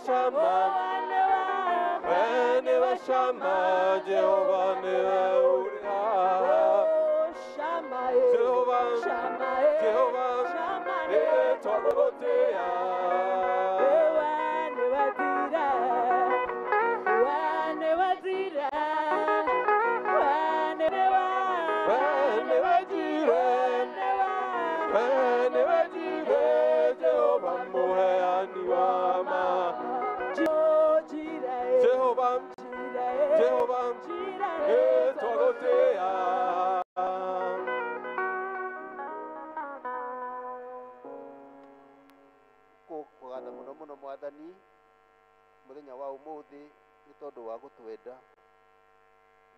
Shama, we niwe Shama, Jehova niwe uri haha. Jehova, Jehova, nitwagũgũtĩĩa. We nĩwe Jireh, we nĩwe Jireh, Jehova mũheani wa ma. Jehova, Jehova, nĩtwagũtĩĩa. Kũgatha mũno mũno Mwathani mũthenya wa ũmũthĩ nĩ tondũ wa gũtwenda.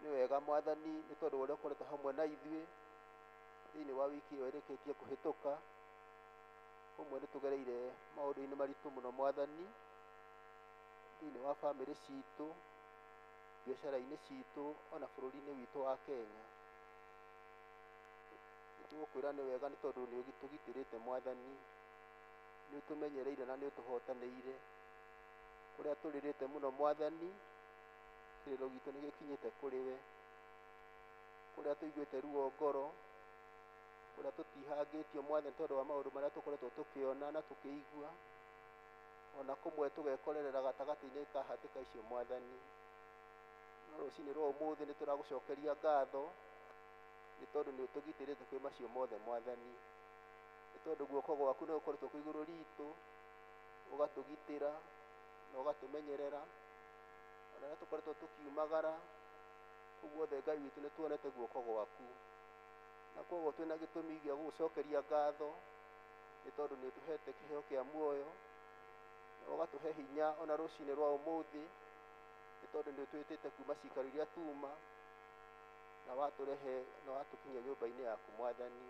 Nĩ wega Mwathani nĩ tondũ wa ũrĩa ũkoretwo hamwe na ithuĩ thĩinĩ wa wiki ĩyo ĩrĩkĩtie kũhĩtũka. Ũmwe nĩ tũgereire maũndũ-inĩ maritũ mũno Mwathani thĩinĩ wa bamĩrĩ citũ, biacara-inĩ citũ, ona bũrũri-inĩ witũ wa Kenya. Nĩ tũgũkwĩra nĩ wega nĩ tondũ nĩ ũtũgitĩrĩte Mwathani, nĩ ũtũmenyereire na nĩ ũtũhotanĩire. Kũrĩa tũrĩrĩte mũno Mwathani, kĩrĩro gitũ nĩ gĩkinyĩte kũrĩ we. Kũrĩa tũiguĩte ruo ngoro, kũrĩa tũtihangĩtio Mwathani tondũ wa maũndũ marĩa tũkoretwo tũkĩona na tũkĩigua, ona kũmwe tũgekorerera gatagatĩ-inĩ ka hatĩka icio Mwathani. No rũcinĩ rwa ũmũthĩ nĩ tũragũcokeria ngatho nĩ tondũ nĩ ũtũgitĩrĩte kwĩ macio mothe Mwathani. Nĩ tondũ guoko gwaku nĩ gũkoretwo kwĩ igũrũ ritũ, ũgatũgitĩra na ũgatũmenyerera. Ona rĩrĩa tũkoretwo tũkiumagara, kũu guothe Ngai witũ nĩ tuonete guoko gwaku. Na koguo twĩna gĩtũmi gĩa gũgũcokeria ngatho nĩ tondũ nĩ ũtũhete kĩheo kĩa muoyo, na ũgatũhe hinya ona rũcinĩ rwa ũmũthĩ nĩ tondũ nĩ ũtwĩtĩte kuma cikaro iria tuma na watũrehe na watũkinyia nyũmba-inĩ yaku Mwathani.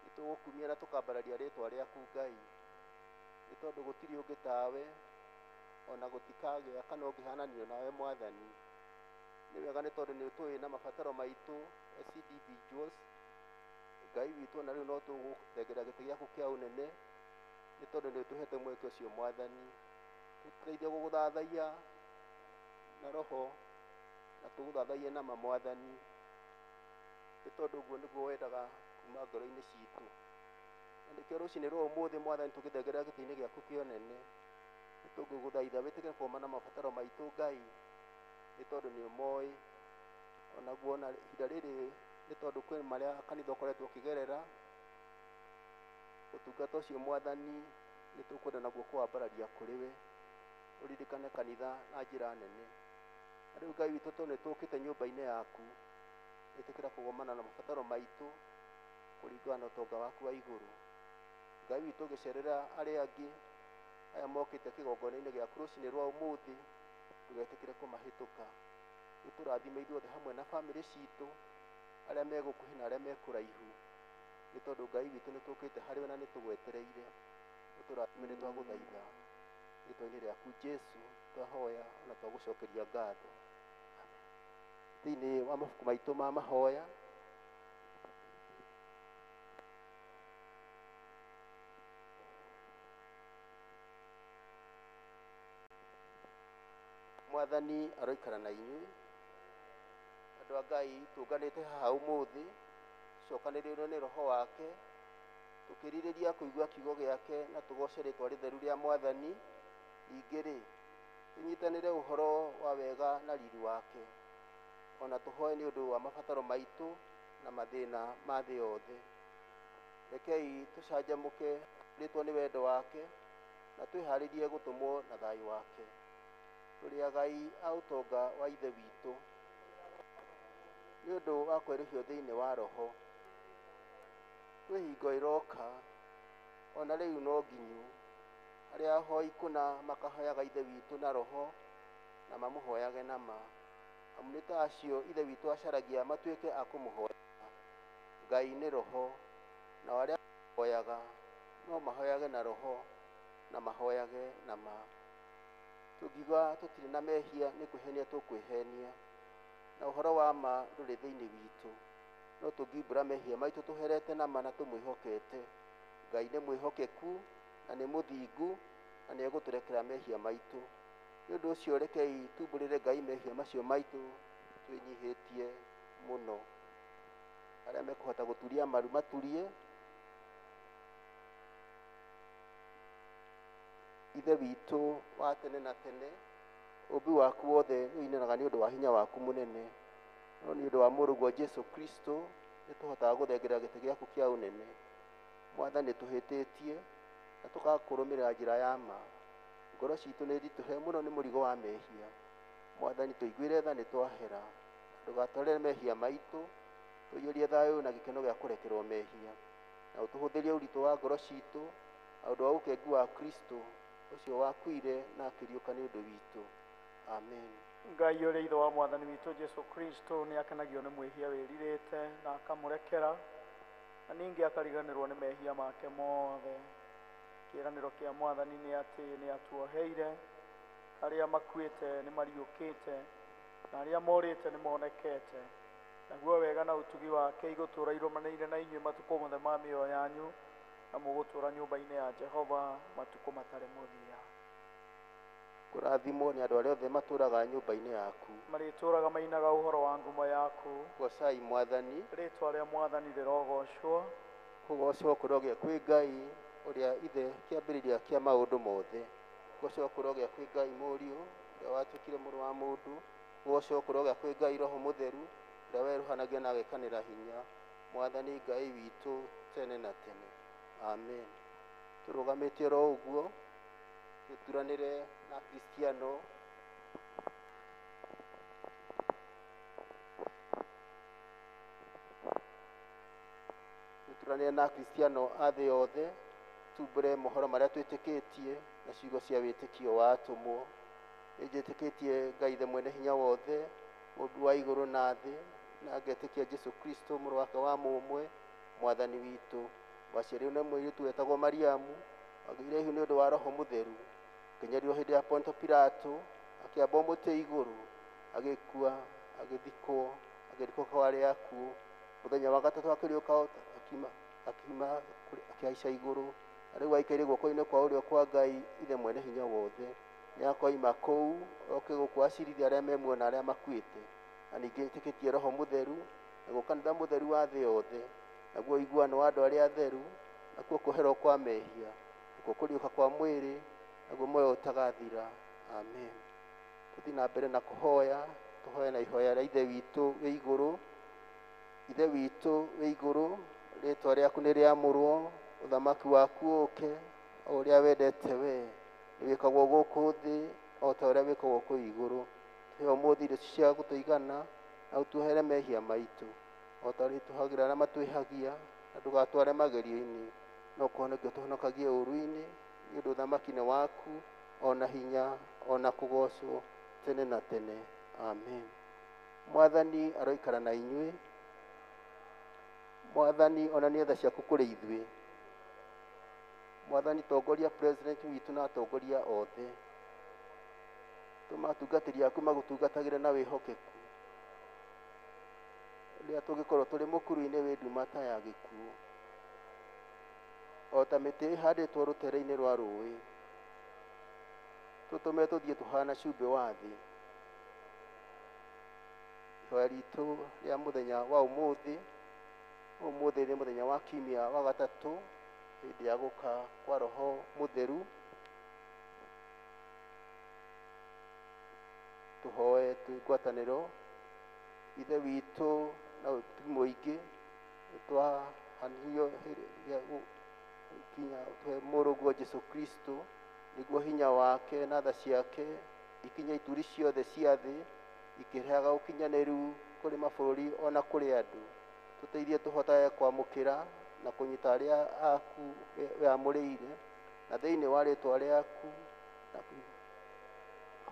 Nĩ tũgũkumia na tũkambararia rĩtwa rĩaku Ngai, nĩ tondũ gũtirĩ ũngĩ tawe, ona gũtikagĩa kana ũngĩhananio nawe Mwathani. Nĩ wega nĩ tondũ nĩ ũtũĩ na mabataro maitũ as individuals. Ngai witũ ona rĩu no tũgũthengera gĩtĩ gĩaku kĩa ũnene nĩ tondũ nĩ ũtũhete mweke ũcio Mwathani. Tũteithie gũgũthathaiya na roho na tũgũthathaiye na ma Mwathani, nĩ tondũ ũguo nĩguo wendaga kuma ngoro-inĩ citũ. Na nĩkĩo rũcinĩ rwa ũmũthĩ Mwathani tũgĩthengerera gĩtĩ-inĩ gĩaku kĩa ũnene, nĩ tũngĩgũthaitha wĩtĩkĩre kũgomana na mabataro maitũ Ngai, nĩ tondũ nĩ ũmoĩ. Onaguo ona ihinda rĩrĩ nĩ tondũ kwĩ marĩa kanitha ũkoretwo ũkĩgerera, ũtungata ũcio Mwathani nĩ tũkwenda naguo kũwambararia kũrĩ we, ũririkane kanitha na njĩra nene. Na rĩu Ngai witũ tondũ nĩ tũkĩte nyũmba-inĩ yaku, ĩtĩkĩra kũgomana na mabataro maitũ kũringana na ũtonga waku wa igũrũ. Ngai witũ ũgĩcerera arĩa angĩ aya mokĩte kĩgongona-inĩ gĩaku rũcinĩ rwa ũmũthĩ, ndũgetĩkĩre kũmahĩtũka. Ũtũrathime ithuothe hamwe na bamĩrĩ citũ, arĩa me gũkuhĩ na arĩa me kũraihu, nĩ tondũ Ngai witũ nĩ tũkĩte harĩ we na nĩ tũgwetereire. Ũtũrathime nĩ twagũthaitha rĩtwa-inĩ rĩaku Jesu twahoya ona twagũcokeria ngatho. Amen. Thĩinĩ wa mabuku maitũ ma mahoya, Mwathani aroikara na inyuĩ. Andũ a Ngai tũnganĩte haha ũmũthĩ, tũcokanĩrĩirwo nĩ roho wake, tũkĩrirĩria kũigua kiugo gĩake na tũgoce rĩtwa rĩtheru rĩa Mwathani. Ningĩ-rĩ, tũnyitanĩre ũhoro wa wega na riri wake, ona tũhoe nĩ ũndũ wa mabataro maitũ na mathĩna ma thĩ yothe. Rekei tũcanjamũke rĩtwa nĩ wendo wake na twĩharĩrie gũtũmwo na thayũ wake. Tũrĩ agai a ũtonga wa Ithe witũ nĩ ũndũ wa kwerũhio thĩinĩ wa roho. Kwĩ hingo ĩroka ona rĩu no nginyu arĩa ahoi kũna makahoyaga Ithe witũ na roho na mamũhoyage na ma, amu nĩ ta acio Ithe witũ acaragia matuĩke a kũmũhoya. Ngai nĩ roho, nao arĩa mahoyaga no mahoyage na roho na mahoyage na ma. Tũngiuga tũtirĩ na mehia nĩ kwĩhenia tũkwĩhenia, na ũhoro wa ma ndũrĩ thĩinĩ witũ. No tũngiumbũra mehia maitũ tũherete na ma na tũmwĩhokete, Ngai nĩ mwĩhokeku na nĩ mũthingu na na nĩ egũtũrekera mehia maitũ. Nĩ ũndũ ũcio rekei tumbũrĩre Ngai mehia macio maitũ twĩnyihĩtie mũno. Arĩa mekũhota gũturia maru maturie. Ithe witũ wa tene na tene, ũmbi waku wothe nĩũinanaga nĩ ũndũ wa hinya waku mũnene, no nĩ ũndũ wa mũrũguo Jesũ Kristo nĩtũhotaga gũthengerera gĩtĩ gĩaku kĩa ũnene. Mwathani, nĩtũhĩtĩtie na tũgakũrũmĩrĩra njĩra ya ma. Ngoro citũ nĩ nditũhe mũno nĩ mũrigo wa mehia. Mwathani, tũiguĩre tha nĩtwahera, ndũgatwarĩre mehia maitũ, tũiyũrie thayũ na gĩkeno gĩa kũrekerwo mehia, na ũtũhũthĩrie ũritũ wa ngoro citũ na ũndũ wa ũkengu wa Kristo ũcio wakuire na akĩriũka nĩ ũndũ witũ. Amen. Ngai ũrĩa ithe wa mwathani witũ Jesu Kristo nĩ akenagio nĩ mwĩhia wĩrirĩte na akamũrekera, na ningĩ akariganĩrwo nĩ mehia make mothe. Kĩĩranĩro kĩa mwathani nĩ atĩ nĩ atuoheire, arĩa makuĩte nĩ mariũkĩte, na arĩa morĩte nĩ monekete. Naguo wega na ũtugi wake igũtũũra irũmanĩire na inyuĩ matukũ mothe ma mĩoyo yanyu, na mũgũtũũra nyũmba-inĩ ya Jehova matukũ matarĩ mũthia. Kũrathimwo nĩ andũ arĩa othe matũũraga nyũmba-inĩ yaku. Marĩtũũraga mainaga ũhoro wa ngumo yaku. Goocai Mwathani. Rĩĩtwa rĩa Mwathani rĩrogocwo. Kũgocwo kũrogĩa kwĩ Ngai ũrĩa ithe kĩambĩrĩria kĩa maũndũ mothe. Kũgocwo kũrogĩa kwĩ Ngai Mũriũ ũrĩa watuĩkire mũrũ wa mũndũ. Kũgocwo kũrogĩa kwĩ Ngai Roho Mũtheru ũrĩa werũhanagia na agekanĩra hinya. Mwathani Ngai witũ tene na tene. Amen. Tũrũgamĩtie oro ũguo tũturanĩre na Kristiano. Tũturanĩre na Kristiano a thĩ yothe, tumbũre mohoro marĩa twĩtĩkĩtie na ciugo cia wĩtĩkio wa atũmwo. Nĩnjĩtĩkĩtie Ngai Ithe mwene hinya wothe, mũmbi wa igũrũ na thĩ, na ngetĩkia Jesũ Kristo mũrũ wake wa mũmwe, mwathani witũ, waciarirwo nĩ mũirĩtu wetagwo Mariamu, agĩire ihu nĩ ũndũ wa Roho Mũtheru, akĩnyarirwo hĩndĩ ya Ponto Pilato, akĩambwo mũtĩ igũrũ, agĩkua, agĩthikwo, agĩthikwo kwa arĩa akuũ. Mũthenya wa gatatũ akĩriũka, akiuma akĩhaica igũrũ, na rĩu aikaire guoko-inĩ kwa ũrĩo kwa Ngai Ithe mwene hinya wothe. Nĩakoima kũu oke gũkũ acirithia arĩa me muoyo na arĩa makuĩte. Na ningĩ njĩtĩkĩtie Roho Mũtheru, naguo kanitha mũtheru wa thĩ yothe, naguo ũiguano wa andũ arĩa atheru, nakuo kũherwo kwa mehia, nakuo kũriũka kwa mwĩrĩ, naguo muoyo ũtagathira. Amen. Tũthiĩ na mbere na kũhoya, tũhoye na ihoya rĩa Ithe witũ wĩ igũrũ. Ithe witũ wĩ igũrũ, rĩĩtwa rĩaku nĩ rĩamũrwo, ũthamaki waku ũũke, o ũrĩa wendete we, nĩwĩkagwo gũkũ thĩ o ta ũrĩa wĩkagwo kũu igũrũ. Tũhe ũmũthĩ irio cia gũtũigana, na ũtuohere mehia maitũ, o ta ũrĩa tũhagĩra arĩa matwĩhagia, na ndũgatware magerio-inĩ, no kũhonokia ũtũhonokagie ũũru-inĩ, nĩ ũndũ ũthamaki nĩ waku, o na hinya, o na kũgocwo tene na tene. Amen. Mwathani aroikara na inyuĩ. Mwathani onanie tha ciaku kũrĩ ithuĩ. Mwathani tongoria president witũ na atongoria othe. Tũma atungatĩri aku magũtungatagĩre na wĩhokeku. Rĩrĩa tũngĩkorwo tũrĩ mũkuru-inĩ wĩ nduma ta ya gĩkuũ, o ta mĩtĩ ĩhandĩtwo rũtere-inĩ rwa rũĩ, tũtũme tũthiĩ tũhana cumbĩ wa thĩ. Ihoya ritũ rĩa mũthenya wa ũmũthĩ, ũmũthĩ nĩ mũthenya wa kiumia wa gatatũ, hĩndĩ ya gũka kwa Roho Mũtheru. Tũhoe twĩ ngwatanĩro. Ithe witũ na ũtugi mũingĩ, nĩtwahanirio kinya tũhe mũrũguo Jesũ Kristo, nĩguo hinya wake na tha ciake ikinye ituri ciothe cia thĩ, ikĩrehaga ũkinyanĩru kũrĩ mabũrũri ona kũrĩ andũ. Tũteithie tũhotage kwamũkĩra na kũnyita arĩa aku wĩamũrĩire, na thĩinĩ wa rĩĩtwa rĩaku na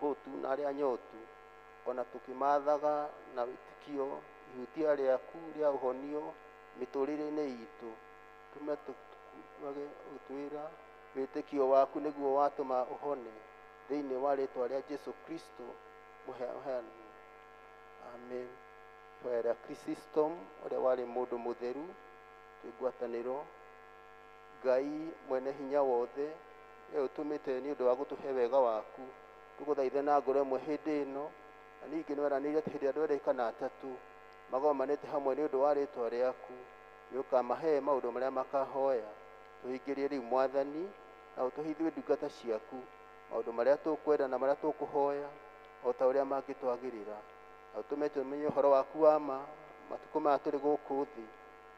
hũtu na arĩa nyotu, ona tũkĩmathaga na wĩtĩkio ihutia rĩaku rĩa ũhonio mĩtũrĩre-inĩ itũ. Tũme tũkuage ũgĩtwĩra wĩtĩkio waku nĩguo watũma ũhone, thĩinĩ wa rĩĩtwa rĩa Jesũ Kristo mũheani. Amen. Ihoya rĩa Chrysostom ũrĩa warĩ mũndũ mũtheru, twĩ ngwatanĩro. Ngai mwene hinya wothe, We ũtũmĩte nĩ ũndũ wa gũtũhe wega waku. Tũgũthaithe na ngoro ĩmwe hĩndĩ ĩno, na ningĩ nĩweranĩire atĩ hĩndĩ ĩrĩa andũ erĩ kana atatũ magomanĩte hamwe nĩ ũndũ wa rĩtwa rĩaku, nĩũkamahe maũndũ marĩa makahoya. Tũhingĩrie rĩu Mwathani, na ũtũhe ithuĩ ndungata ciaku maũndũ marĩa tũkwenda na marĩa tũkũhoya o ta ũrĩa mangĩtwagĩrĩra, na ũtũme tũmenye ũhoro waku wa ma matukũ maya tũrĩ gũkũ thĩ,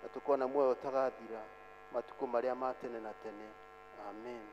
na tũkona muoyo ũtagathira matukũ marĩa ma tene na tene. Amen.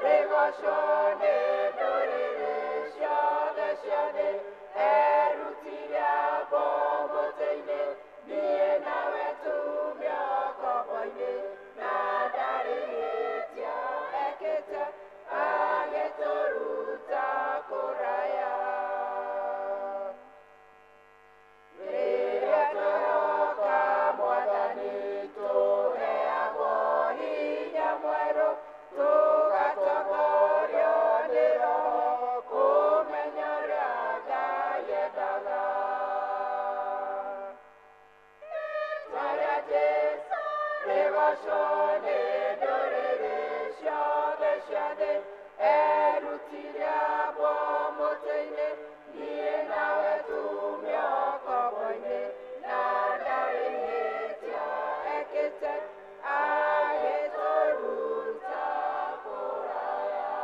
Rĩgocwo nĩ ndũrĩrĩ ciothe ciothe, erutire abo mũtĩ-inĩ, niĩ nawe tumio ngombo-inĩ, na ndarĩ ihĩtia ekĩte, agĩtũruta kũraya. Rĩrĩa twehoka Mwathani, tũheagwo hinya mwerũ, tũgatongorio nĩ Roho, kũmenya ũrĩa Ngai endaga. Rĩĩtwa rĩa Jesũ rĩgocwo nĩ ndũrĩrĩ ciothe ciothe, erutire abo mũtĩ-inĩ, niĩ nawe tumio ngombo-inĩ, na ndarĩ ihĩtia ekĩte, agĩtũruta kũraya.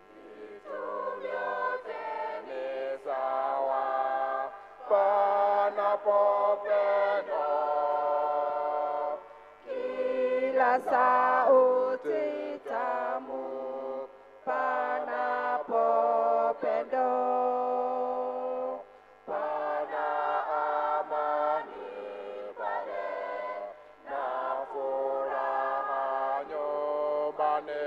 Vitu vyote ni sawa panapo pendo. Kila sauti tamu panapo pendo, Pana amani pale na furaha nyumbani.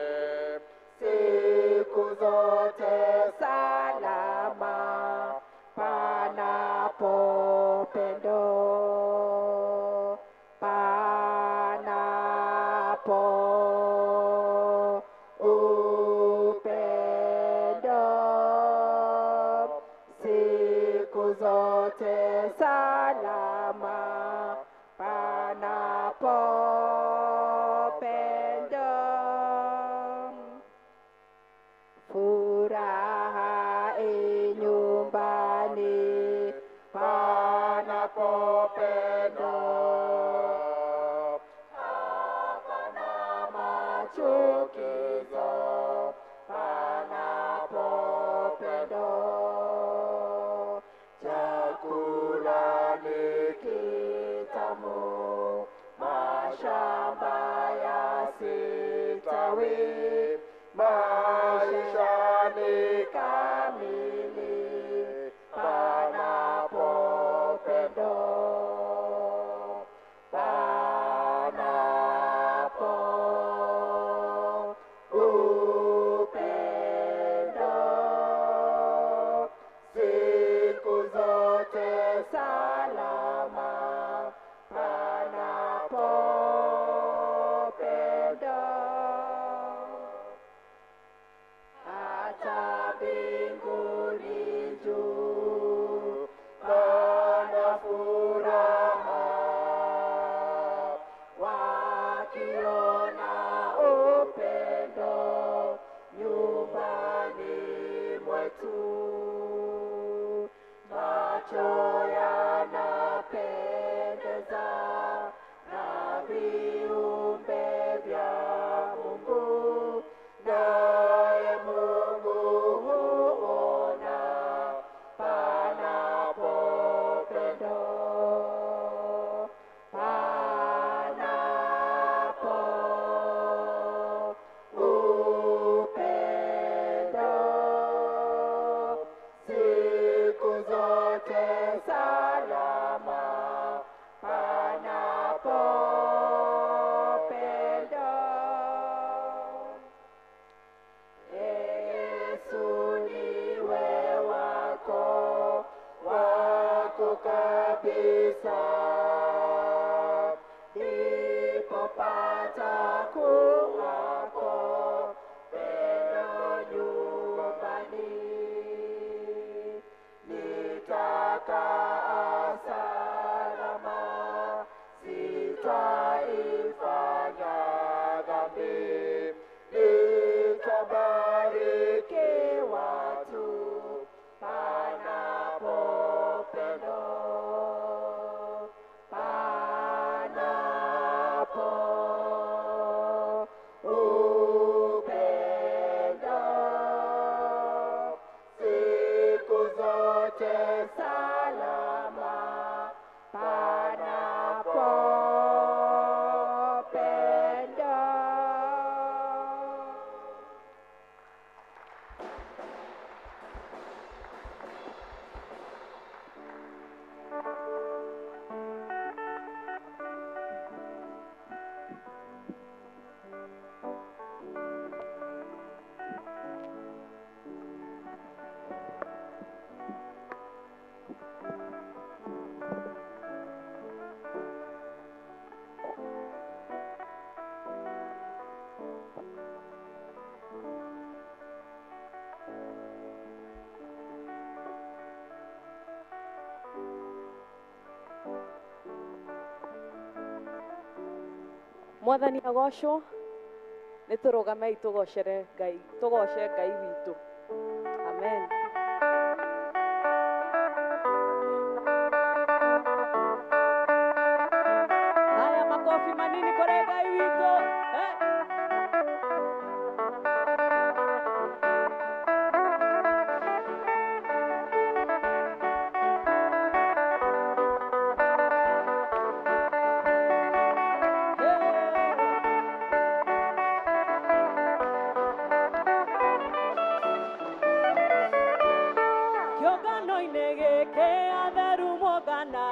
Siku zote salama panapo pendo, panapo upendo, siku zote salama panapo pendo. Furaha inyumbani Panapo pendo, hapana machukizo. Panapo pendo, chakula ni kitamu, mashamba yasitawi, maisha ni kamili panapo pendo, panapo upendo, siku zote salama panapo pendo. Hata mbinguni juu pana furaha, wakiona upendo nyumbani mwetu, macho yanapendeza na viumbe vya Mungu, naye Mungu huona panapo pendo, panapo safi, nitabarikiwa tu panapo pendo, panapo upendo, siku zote salama, panapo pendo. Mwathani agocwo nĩ tũrũgamei tũgocere Ngai, tũgoce Ngai witũ. Amen. Haya, makofi manini kũrĩ Ngai witũ. Eh. Kĩũngano-inĩ gĩkĩ atheru mongana,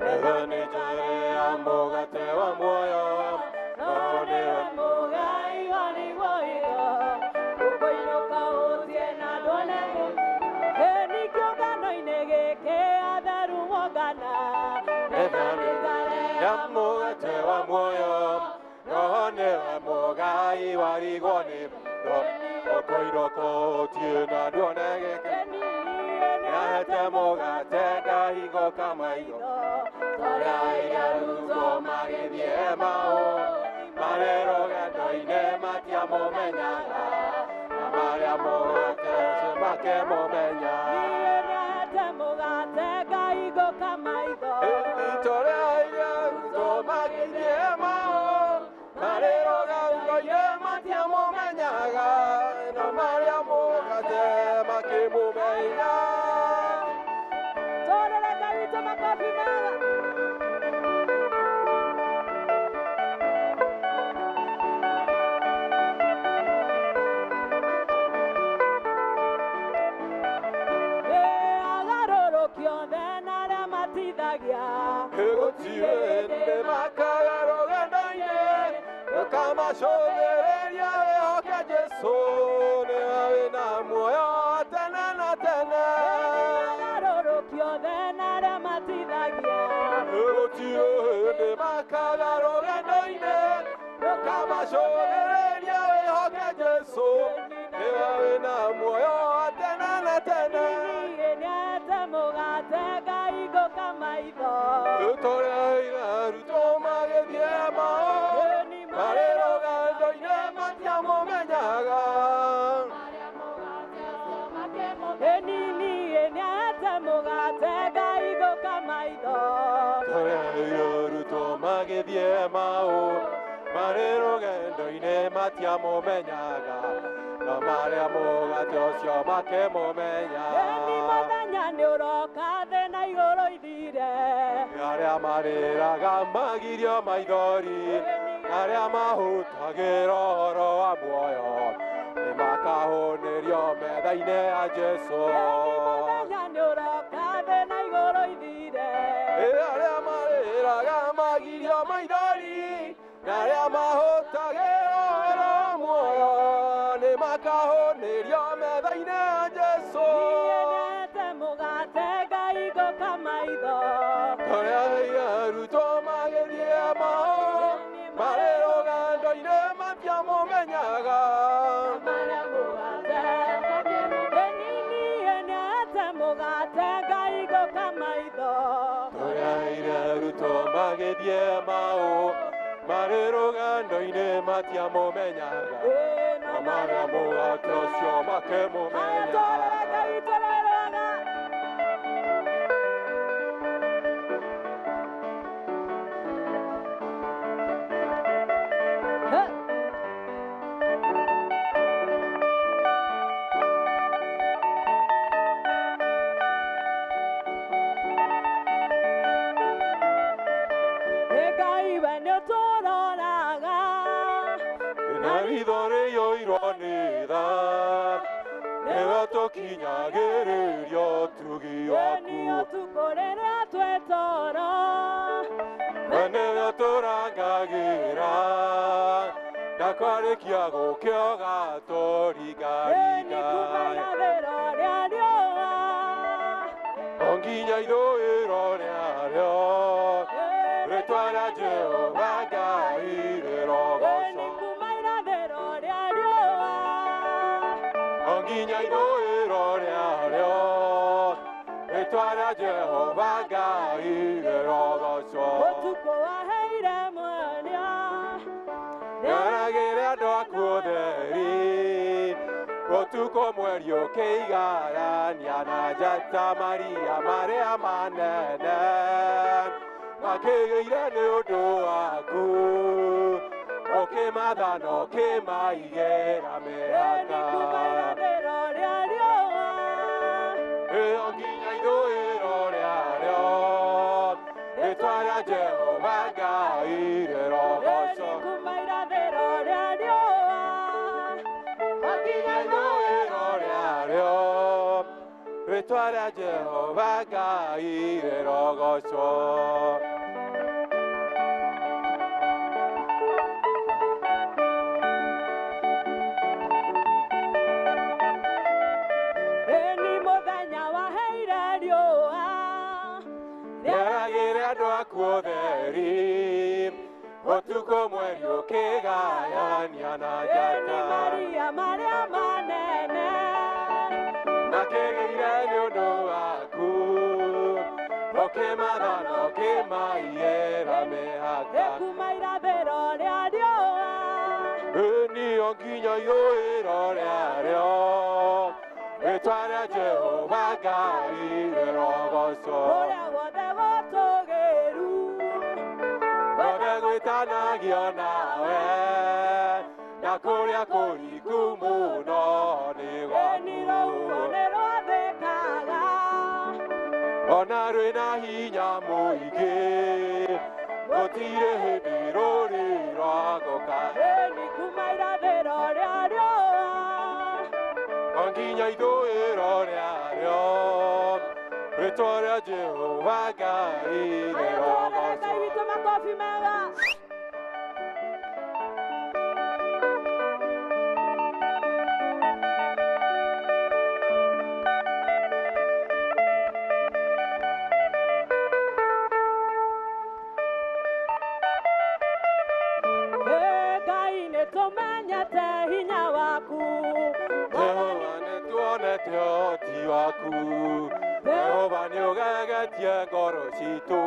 Metha nĩ njare ya mũgate wa muoyo, no nĩwe mũgai wa nĩguo ĩyo, ũkũinũka ũthiĩ na nduone. Ĩni kĩũngano-inĩ gĩkĩ atheru mongana, Metha nĩ njare ya mũgate wa muoyo, no nĩwe mũgai warigwo nĩ ũkũinũka ũthiĩ na nduone gĩkĩ. Nĩahete mũgate ngahingũka maitho, tũrĩa arutwo magĩthiĩ Emau, marĩ rũgendo-inĩ matiamũmenyaga, na marĩa mũgate ũcio makĩmũmenya. Niĩ nĩahete mũgate ngahingũka maitho. Tũrĩa arutwo magĩthiĩ Emau, marĩ rũgendo-inĩ matiamũmenyaga, na marĩa mũgate makĩmũmenya. Tũrĩre Ngai witũ makobi mega. Agarũrũki othe na arĩa matithagia, Gũtirĩ hĩndĩ makaga rũgendo-inĩ, rũkamacũthĩrĩria wĩhoke Jesũ, nĩwe wĩna muoyo wa tene na tene. Agarũrũki othe na arĩa matithagia, Gũtirĩ hĩndĩ makaga rũgendo-inĩ, rũkamacũthĩrĩria wĩhoke Jesũ, nĩwe wĩna muoyo wa tene na tene. Niĩ nĩahete mũgate ngahingũka maitho. Tũrĩa arutwo magĩthiĩ Emau, marĩ rũgendo-inĩ matiamũmenyaga. Ĩni niĩ nĩahete mũgate ngahingũka maitho. Tũrĩa arutwo magĩthiĩ Emau, marĩ rũgendo-inĩ matiamũmenyaga, no marĩa mũgate ũcio makĩmũmenya. Ĩni mũthenya nĩ ũroka thĩ na igũrũ ithire, Arĩa marĩraga magirio maithori, arĩa mahutagĩra ũhoro wa muoyo, nĩmakahũnĩrio metha-inĩ ya Jesũ. Ĩni mũthenya nĩ ũroka thĩ na igũrũ ithire, Arĩa marĩraga magirio maithori, na arĩa mahutagĩra ũhoro wa muoyo, nĩmakahũnĩrio metha-inĩ ya Jesũ. Niĩ nĩahete mũgate ngahingũka maitho. Tũrĩa arutwo magĩthiĩ Emau, marĩ rũgendo-inĩ matiamũmenyaga. Ĩni niĩ nĩahete mũgate ngahingũka maitho. Tũrĩa arutwo magĩthiĩ Emau, Marĩ rũgendo-inĩ matiamũmenyaga, no marĩa mũgate ũcio makĩmũmenya. Tũkinyagĩrĩria ũtugi waku, we nĩwe tũrangagĩra, na kwarĩkia gũkĩoga tũringaringa. O nginya ithũĩro rĩarĩo, rĩĩtwa rĩa Jehova Ngai rĩrogocwo. O nginya ithũĩro rĩarĩo, rĩĩtwa rĩa Jehova Ngai rĩrogocwo. Ũtukũ waheire mwanya, Nĩaragĩre andũ aku ũtheri, ũtukũ mweri ũkĩigarania na njata maria marĩa manene, makĩgĩire nĩ ũndũ waku, ũkĩmatha na ũkĩmaigĩra mĩhaka. Ĩyo nginya ithũĩro rĩarĩo, rĩĩtwa rĩa Jehova Ngai rĩrogocwo. Nginya ithũĩro rĩarĩo, rĩĩtwa rĩa Jehova Ngai rĩrogocwo. Nĩaragĩre andũ aku ũtheri, ũtukũ mweri ũkĩgayania na njata, makĩgĩire nĩ ũndũ waku, ũkĩmatha na ũkĩmaigĩra mĩhaka. Ĩni o nginya ithũĩro rĩarĩo, rĩĩtwa rĩa Jehova Ngai rĩrogocwo. Wothe gwĩtanagio nawe, na kũrĩa kũriku mũno nĩ gwaku. Ona rwĩna hinya mũingĩ, gũtirĩ hĩndĩ rũrĩ rwagũka. O nginya ithũĩro rĩarĩo, rĩĩtwa rĩa Jehova Ngai rĩrogocwo. Nĩtũmenyete hinya waku, Jehova nĩtuonete ũhoti waku, Jehova nĩũgegetie ngoro citũ,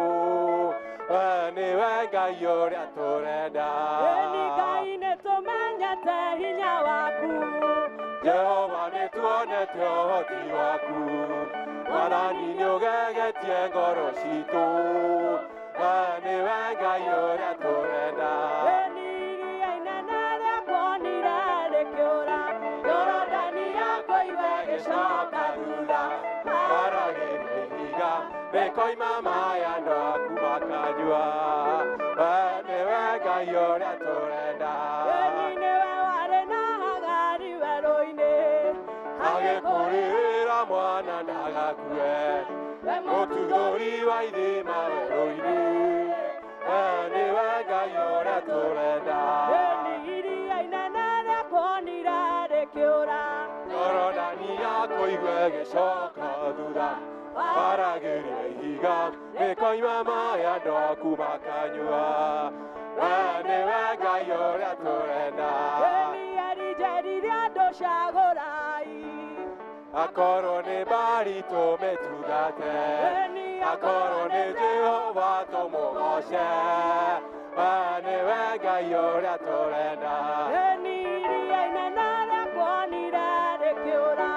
we nĩwe Ngai ũrĩa tũrenda. Ĩni Ngai nĩtũmenyete hinya waku, Jehova nĩtuonete ũhoti waku, Mwathani nĩũgegetie ngoro citũ, we nĩwe Ngai ũrĩa tũrenda. Ĩni iria inene rĩakuonire rĩkĩũra, Jorodani yakũigua ĩgĩcoka thutha. Waragĩria ihiga rĩkoima maĩ andũ aku makanyua, we nĩwe Ngai ũrĩa tũrenda. Ĩni nĩwe warĩ na Hagari werũ-inĩ, Agĩkũrĩrĩra mwana ndagakue, mũtuthũri wa ithima werũ-inĩ, we nĩwe Ngai ũrĩa tũrenda. Ĩni iria inene rĩakuonire rĩkĩũra, Jorodani yakũigua ĩgĩcoka thutha, waragĩria ihiga rĩkoima maĩ andũ aku makanyua, we nĩwe Ngai ũrĩa tũrenda. Ĩni Elijah rĩrĩa andũ cagũrai, Akorwo nĩ Baali tũmĩtungate, akorwo nĩ Jehova tũmũgoce, Nĩwe Ngai ũrĩa tũrenda. Ĩni iria inene rĩakuonire rĩkĩũra.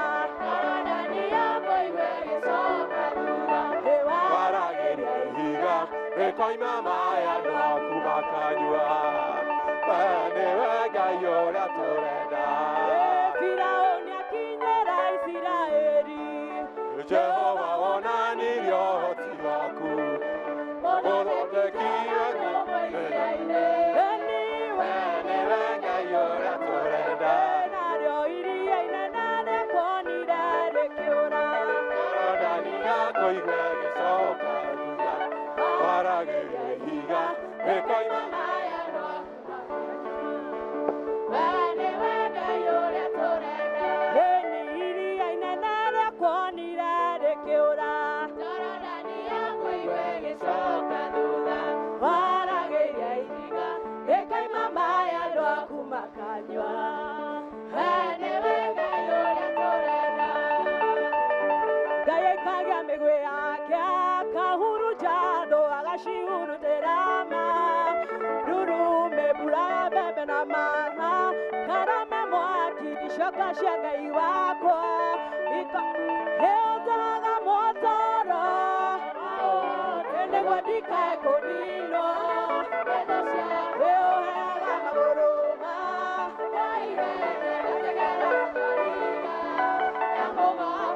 Waragĩria ihiga rĩkoima maĩ andũ aku makanyua. Nĩwe Ngai ũrĩa tũrenda. Firaũni akinyĩra Isiraeli. Jehova wonanirie ũhoti waku. Ũthondekire Ĩni we nĩwe Ngai ũrĩa tũrenda. Narĩo iria inene rĩakuonire rĩkĩũra. Jorodani yakũigua ĩgĩcoka thutha. Waragĩria ihiga rĩkoima Ĩni iria inene rĩakuonire rĩkĩũra. Waragĩria ihiga rĩkoima maĩ andũ aku makanyua. Ngai aikagia mĩgwĩ yake akahurunja thũ agacihurutĩra ma ndurume mbura ya mbembe na maha karame mwaki icoka cia Ngai wakwa ĩũtahaga mũtoro nĩguo ndikae kũninwo ĩũheaga magũrũ ma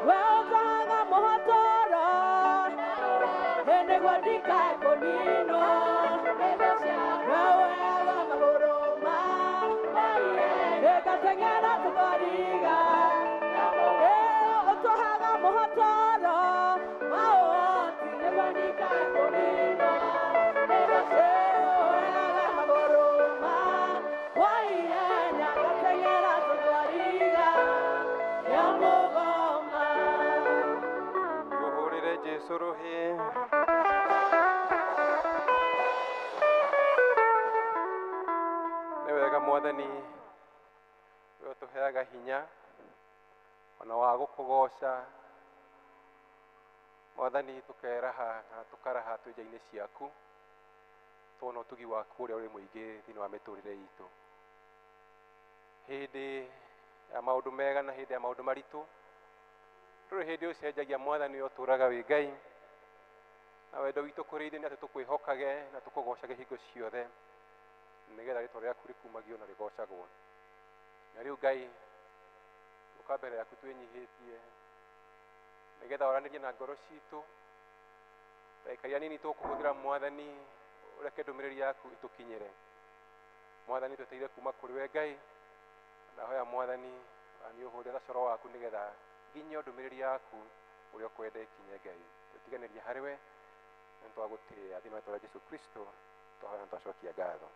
weũtahaga mũhotoro nĩguo ndikae kũninwo weũheaga magũrũ ma ĩgateng'era tũkariga ũtũhaga mũhotoro wa ũhoti nĩguo ndikae kũninwo ĩũheaga magũrũ ma wa ihenya ngateng'era tũkariga ya mũgoma. Tũhũrĩre Jesũ rũhĩ. Nĩ wega Mwathani, we ũtũheaga hinya ona wa gũkũgoca. Mwathani, tũkeraha na tũkaraha twĩ nja-inĩ ciaku, tuona ũtugi waku ũrĩa ũrĩ mũingĩ thĩinĩ wa mĩtũrĩre itũ. Hĩndĩ ya maũndũ mega na hĩndĩ ya maũndũ maritũ, ndũrĩ hĩndĩ ũcenjagia Mwathani, we ũtũũraga wĩ Ngai. Na wendo witũ kũrĩ ithuĩ nĩ atĩ tũkwĩhokage na tũkũgocage hingo ciothe, nĩgetha rĩtwa rĩaku rĩkumagio na rĩgocagwo. Na rĩu Ngai, tũka mbere yaku twĩnyihĩtie, nĩgetha waranĩrie na ngoro citũ. Ndagĩka iria nini tũkũhũthĩra Mwathani, ũreke ndũmĩrĩri yaku ĩtũkinyĩre. Mwathani, twetereire kuma kũrĩ we Ngai. Ndahoya Mwathani, nĩ ũhũthĩre coro waku nĩgetha nginyio ndũmĩrĩri yaku ũrĩa ũkwenda ĩkinye Ngai. Twĩtiganĩria harĩ we, na nĩtwagũtĩĩa thĩinĩ wa rĩĩtwa rĩa Jesũ Kristo, twahoya na twacokia ngatho.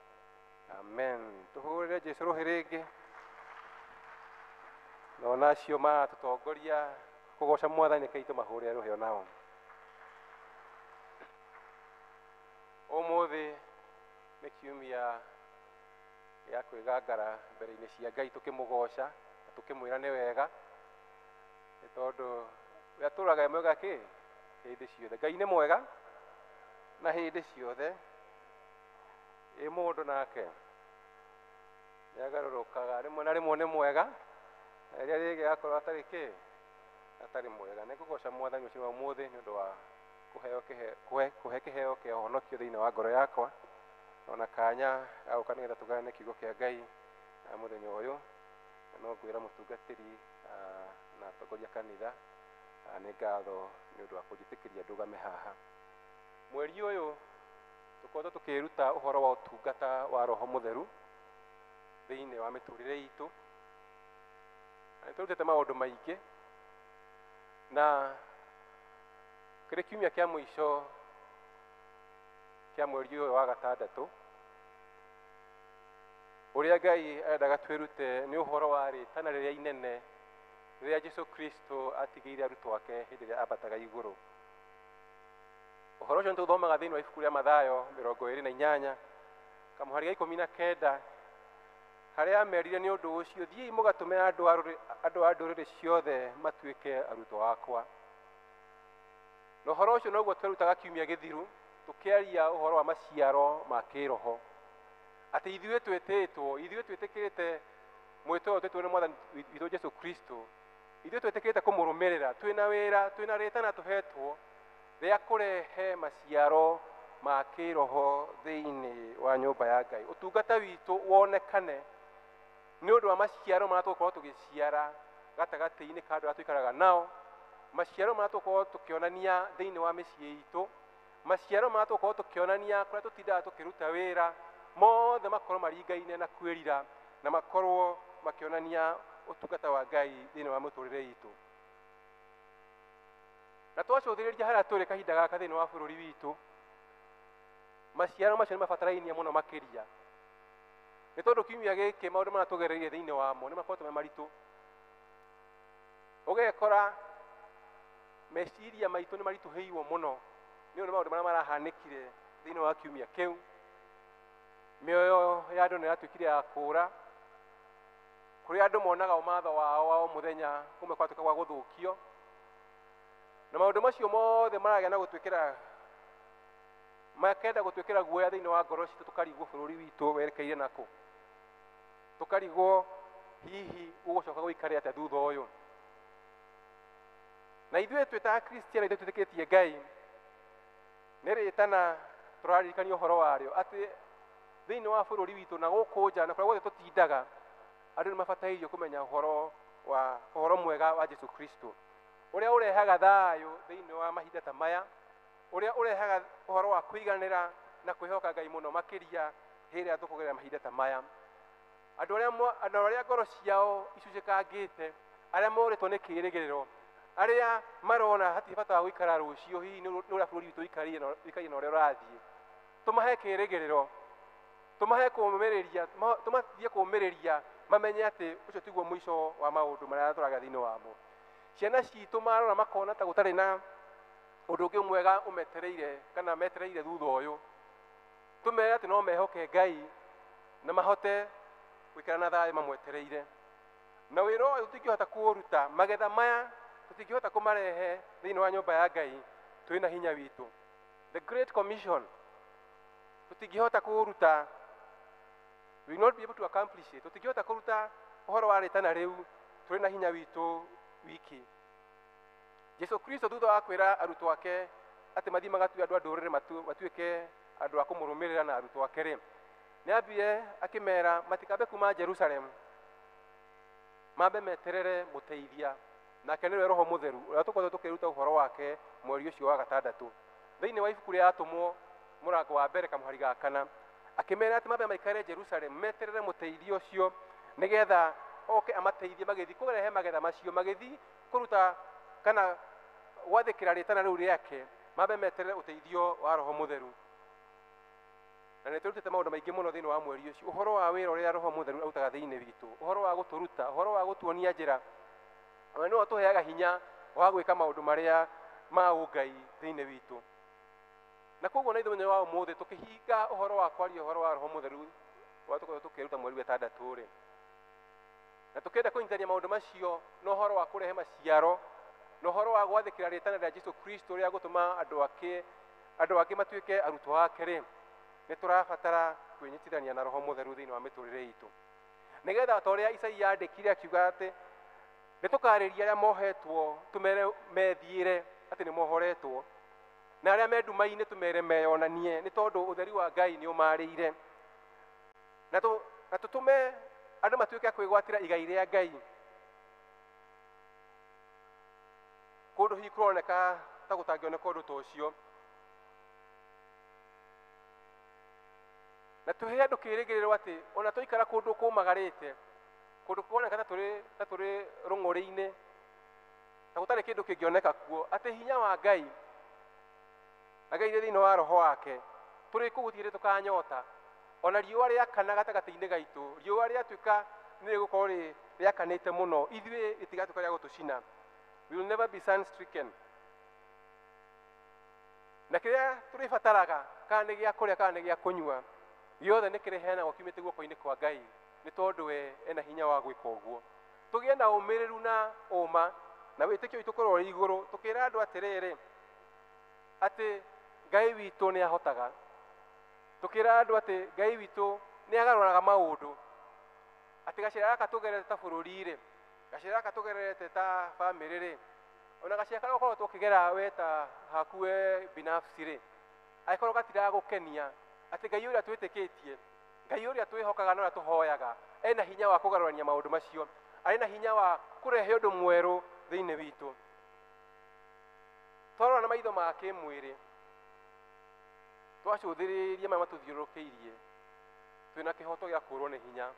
Amen. Tũhũrĩre Jesũ rũhĩ rĩngĩ. Na ona acio maratũtongoria kũgoca Mwathani, rekei tũmahũrĩre rũhĩ onao. Ũmũthĩ nĩ kiumia gĩa kwĩgangara mbere-inĩ cia Ngai tũkĩmũgoca na tũkĩmwĩra nĩ wega, nĩ tondũ we atũũraga e mwega kĩ hĩndĩ ciothe. Ngai nĩ mwega na hĩndĩ ciothe. Ĩ mũndũ nake nĩagarũrũkaga, rĩmwe na rĩmwe nĩ mwega, na rĩrĩa rĩngĩ agakorwo atarĩ kĩ atarĩ mwega. Nĩ ngũgoca Mwathani ũcio wa ũmũthĩ nĩ ũndũ wa kũheo kũhe kĩheo kĩa ũhonokio thĩinĩ wa ngoro yakwa, ona kanya ga gũka nĩgetha tũgayane kiugo kĩa Ngai mũthenya ũyũ. Na no ngwĩra mũtungatĩri na atongoria kanitha nĩ ngatho nĩ ũndũ wa kũnjĩtĩkĩria ndũgame haha. Mweri ũyũ tũkoretwo tũkĩruta ũhoro wa ũtungata wa Roho Mũtheru thĩinĩ wa mĩtũrĩre itũ, na nĩtũrutĩte maũndũ maingĩ, na kĩrĩ kiumia kĩa mũico kĩa mweri ũyũ wa gatandatũ, ũrĩa Ngai endaga twĩrute nĩ ũhoro wa rĩtana rĩrĩa inene rĩrĩa Jesũ Kristo atigĩire arutwo ake hĩndĩ ĩrĩa ambataga igũrũ. Ũhoro ũcio nĩtũthomaga thĩinĩ wa ibuku rĩa Mathayo 28 kamũhari ga 19, harĩa amerire nĩ ũndũ ũcio, thiĩi mũgatũme andũ a ndũrĩrĩ ciothe matuĩke arutwo akwa. Na ũhoro ũcio noguo twerutaga kiumia gĩthiru, tũkĩaria ũhoro wa maciaro ma kĩroho. Atĩ ithuĩ twĩtĩtwo, ithuĩ twĩtĩkĩrĩte mwĩto ũyũ twĩtwo nĩ Mwathani witũ Jesu Kristo, ithuĩ twĩtĩkĩrĩte kũmũrũmĩrĩra, twĩna wĩra, twĩna rĩtana tũhetwo rĩa kũrehe maciaro ma kĩroho thĩinĩ wa nyũmba ya Ngai. Ũtungata witũ wonekane nĩ ũndũ wa maciaro marĩa tũgũkorwo tũgĩciara gatagatĩ-inĩ ka andũ arĩa tũikaraga nao, maciaro marĩa tũgũkorwo tũkĩonania thĩinĩ wa mĩciĩ itũ, maciaro marĩa tũgũkorwo tũkĩonania kũrĩa tũtindaga tũkĩruta wĩra, mothe makorwo maringaine na kwĩrira na makorwo makĩonania ũtungata wa Ngai thĩinĩ wa mũtũrĩre itũ. Na twacũthĩrĩria harĩa tũrĩ kahinda gaka thĩinĩ wa bũrũri witũ, maciaro macio nĩ mabatarainie mũno makĩria, nĩ tondũ kiumia gĩkĩ maũndũ marĩa tũgereire thĩinĩ wamo nĩ makoretwo me maritũ. Ũgekora meciria maitũ nĩ maritũhĩirwo mũno nĩ ũndũ maũndũ marĩa marahanĩkire thĩinĩ wa kiumia kĩu. Mĩoyo ya andũ nĩ yatuĩkire ya kũũra, kũrĩa andũ monaga ũmatho wao wa o mũthenya kũmwe kwatuĩka gwa gũthũkio, na maũndũ macio mothe maragĩa na gũtuĩkĩra, makenda gũtuĩkĩra guoya thĩinĩ wa ngoro citũ, tũkarigwo bũrũri witũ werekeire nakũ, tũkarigwo hihi gũgũcoka gũikare atĩa thutha ũyũ. Na ithuĩ twĩ ta Akristiano, ithuĩ twĩtĩkĩtie Ngai, nĩ rĩtana tũraririkanio ũhoro warĩo atĩ thĩinĩ wa bũrũri witũ na gũkũ nja na kũrĩa guothe tũtindaga, andũ nĩ mabatairio kũmenya ũhoro mwega wa Jesu Kristo, ũrĩa ũrehaga thayũ thĩinĩ wa mahinda ta maya, ũrĩa ũrehaga ũhoro wa kũiganĩra na kwĩhoka Ngai mũno makĩria hĩndĩ ĩrĩa tũkũgerera mahinda ta maya. Andũ arĩa ngoro ciao icucĩkangĩte, arĩa morĩtwo nĩ kĩĩrĩgĩrĩro, arĩa marona hatirĩ bata wa gũikara rũciũ, hihi nĩ ũrĩa bũrũri witũ ũikaire na ũrĩa ũrathiĩ, tũmahe kĩĩrĩgĩrĩro, tũmahe kũũmĩrĩria, tũmathiĩ kũũmĩrĩria mamenye atĩ ũcio tiguo mũico wa maũndũ marĩa tũraga thĩinĩ wamo. Ciana citũ marora makona ta gũtarĩ na ũndũ ũngĩ mwega ũmetereire kana metereire thutha ũyũ, tũmere atĩ no mehoke Ngai na mahote gũikara na thayũ mamwetereire. Na wĩra ũyũ tũtingĩhota kũũruta, magetha maya tũtingĩhota kũmarehe thĩinĩ wa nyũmba ya Ngai twĩna hinya witũ. The Great Commission tũtingĩhota kũũruta, we will not be able to accomplish it. Tũtingĩhota kũruta ũhoro wa rĩtana rĩu tũrĩ na hinya witũ wiki. Jesu Kristo thutha wa kwĩra arutwo ake atĩ mathiĩ magatue andũ a ndũrĩrĩ matuĩke andũ a kũmũrũmĩrĩra na arutwo ake rĩ, nĩ ambire akĩmera matikambe kuma Jerusalem, mambe meterere mũteithia, nake nĩwe Roho Mũtheru ũrĩa tũkoretwo tũkĩruta ũhoro wake mweri ũcio wa gatandatũ. Thĩinĩ wa ibuku rĩa Atũmwo mũrango wa mbere kamũhari ga kana, akĩmera atĩ mambe maikare Jerusalem meterere mũteithia ũcio nĩgetha oke amateithie magĩthiĩ kũrehe magetha macio, magĩthiĩ kũruta kana gwathĩkĩra rĩtana rĩu rĩake, mambe meterere ũteithio wa Roho Mũtheru. Na nĩ tũrutĩte maũndũ maingĩ mũno thĩinĩ wa mweri ũcio, ũhoro wa wĩra ũrĩa Roho Mũtheru arutaga thĩinĩ witũ, ũhoro wa gũtũruta, ũhoro wa gũtuonia njĩra, na nĩwe ũtũheaga hinya wa gwĩka maũndũ marĩa ma ũngai thĩinĩ witũ. Na koguo na ithuĩ mũthenya wa ũmũthĩ tũkĩhinga ũhoro wa kwaria ũhoro wa Roho Mũtheru ũrĩa tũkoretwo tũkĩruta mweri wa ĩtandatũ rĩ, na tũkĩenda kũnyitithania maũndũ macio na ũhoro wa kũrehe maciaro na ũhoro wa gwathĩkĩra rĩtana rĩa Jesu Kristo rĩa gũtũma andũ angĩ matuĩke arutwo ake rĩ, nĩ tũrabatara kwĩnyitithania na Roho Mũtheru thĩinĩ wa mĩtũrĩre itũ, nĩgetha ta ũrĩa Isaia andĩkire akiuga atĩ nĩ tũkarĩria arĩa mohetwo tũmere methiĩre atĩ nĩ mohoretwo, na arĩa me nduma-inĩ tũmere meyonanie, nĩ tondũ ũtheri wa Ngai nĩ ũmarĩire, na tũtũme andũ matuĩke a kwĩgwatĩra igai rĩa Ngai. Kũndũ hihi kũroneka ta gũtangĩoneka ũndũ ta ũcio, na tũhe andũ kĩĩrĩgĩrĩro atĩ ona twaikara kũndũ kũmagarĩte, kũndũ kũroneka ta tũrĩ rũng'ũrĩ-inĩ, ta gũtarĩ kĩndũ kĩngĩoneka kuo, atĩ hinya wa Ngai ageire thĩinĩ wa roho wake, tũrĩ kũu gũtirĩ tũkanyota, ona riũa rĩakana gatagatĩ-inĩ gaitũ, riũa rĩatuĩka nĩ rĩgũkorwo rĩakanĩte mũno, ithuĩ rĩtigatuĩka rĩa gũtũcina. We will never be sun stricken. Na kĩrĩa tũrĩbataraga, kana nĩ gĩa kũrĩa kana nĩ gĩa kũnyua, gĩothe nĩ kĩrĩheanagwo kiumĩte guoko-inĩ kwa Ngai, nĩ tondũ we ena hinya wa gwĩka ũguo. Tũgĩe na ũmĩrĩru na ũma na wĩtĩkio witũ ũkorwo ũrĩ igũrũ, tũkĩra andũ atĩrĩrĩ atĩ Ngai witũ nĩ ahotaga, tũkĩra andũ atĩ Ngai witũ nĩ agarũraga maũndũ, atĩ gacĩra gaka tũgerete ta bũrũri rĩ, gacĩra gaka tũgerete ta bamĩrĩ rĩ, ona gacĩra karĩa ũkoretwo ũkĩgera we ta haku we binafsi rĩ, angĩkorwo gatiragũkenia, atĩ Ngai ũrĩa twĩtĩkĩtie, Ngai ũrĩa twĩhokaga na ũrĩa tũhoyaga, ena hinya wa kũgarũrania maũndũ macio, arĩ na hinya wa kũrehe ũndũ mwerũ thĩinĩ witũ. Twarora na maitho ma kĩmwĩrĩ, twacũthĩrĩria marĩa matũthiũrũrũkĩirie, twĩna kĩhoto gĩa kũũrwo nĩ hinya.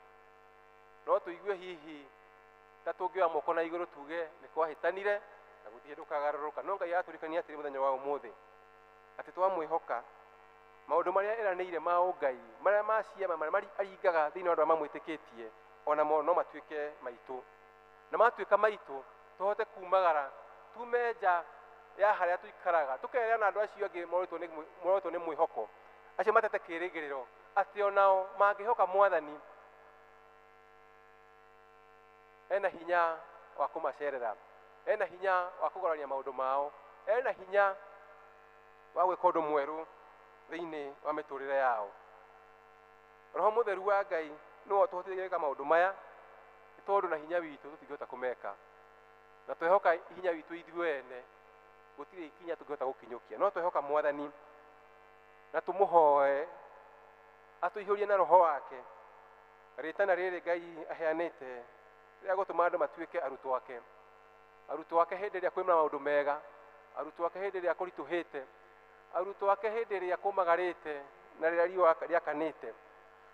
No tũigue hihi ta tũngĩoya moko na igũrũ tuge nĩ kwahĩtanire na gũtirĩ hĩndĩ ũkagarũrũka. No Ngai aratũririkania atĩrĩ mũthenya wa ũmũthĩ, atĩ twamwĩhoka maũndũ marĩa eranĩire ma ũngai, marĩa ma ciama, marĩa aringaga thĩinĩ wa andũ arĩa mamwĩtĩkĩtie, onamo no matuĩke maitũ. Na matuĩka maitũ, tũhote kumagara, tume nja ya harĩa tũikaraga, tũkerera na andũ acio angĩ morĩtwo nĩ mwĩhoko, acio matete kĩĩrĩgĩrĩro, atĩ onao mangĩhoka Mwathani, ena hinya wa kũmacerera, ena hinya wa kũgarũrania maũndũ mao, ena hinya wa gwĩka ũndũ mwerũ thĩinĩ wa mĩtũrĩre yao. Roho Mũtheru wa Ngai nĩwe ũtũhotithagia gwĩka maũndũ maya, nĩ tondũ na hinya witũ tũtingĩhota kũmeka, na twehoka hinya witũ ithuĩ ene gũtirĩ ikinya tũngĩhota gũkinyũkia. No twehoka Mwathani na tũmũhoe atũihũrie na Roho wake, rĩtana rĩrĩ Ngai aheanĩte rĩa gũtũma andũ matuĩke arutwo ake, arutwo ake hĩndĩ ĩrĩa kwĩna maũndũ mega, arutwo ake hĩndĩ ĩrĩa kũritũhĩte, arutwo ake hĩndĩ ĩrĩa kũmagarĩte na rĩrĩa riũa rĩakanĩte,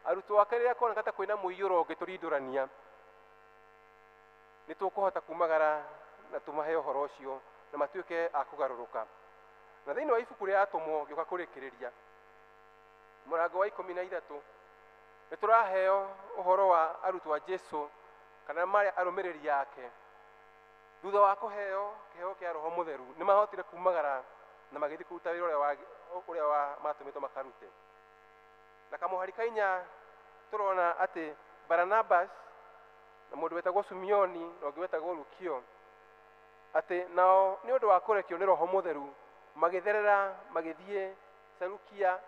arutwo ake rĩrĩa kuoneka ta kwĩna mũiyũro ũngĩtũrindũrania, nĩ tũkũhota kumagara na tũmahe ũhoro ũcio na matuĩke a kũgarũrũka. Na thĩinĩ wa ibuku rĩa Atũmwo ngĩũka kũrĩkĩrĩria mũrango wa 13, nĩ tũraheo ũhoro wa arutwo a Jesũ kana marĩa arũmĩrĩri ake. Thutha wa kũheo kĩheo kĩa Roho Mũtheru, nĩ mahotire kumagara na magĩthiĩ kũruta wĩra ũrĩa wa matũmĩtwo makarute. Na kamũhari ka 4 tũrona atĩ Baranabas na mũndũ wetagwo Sumioni na ũngĩ wetagwo Lukio, atĩ nao nĩ ũndũ wa kũrekio nĩ Roho Mũtheru magĩtherera magĩthiĩ Selukia,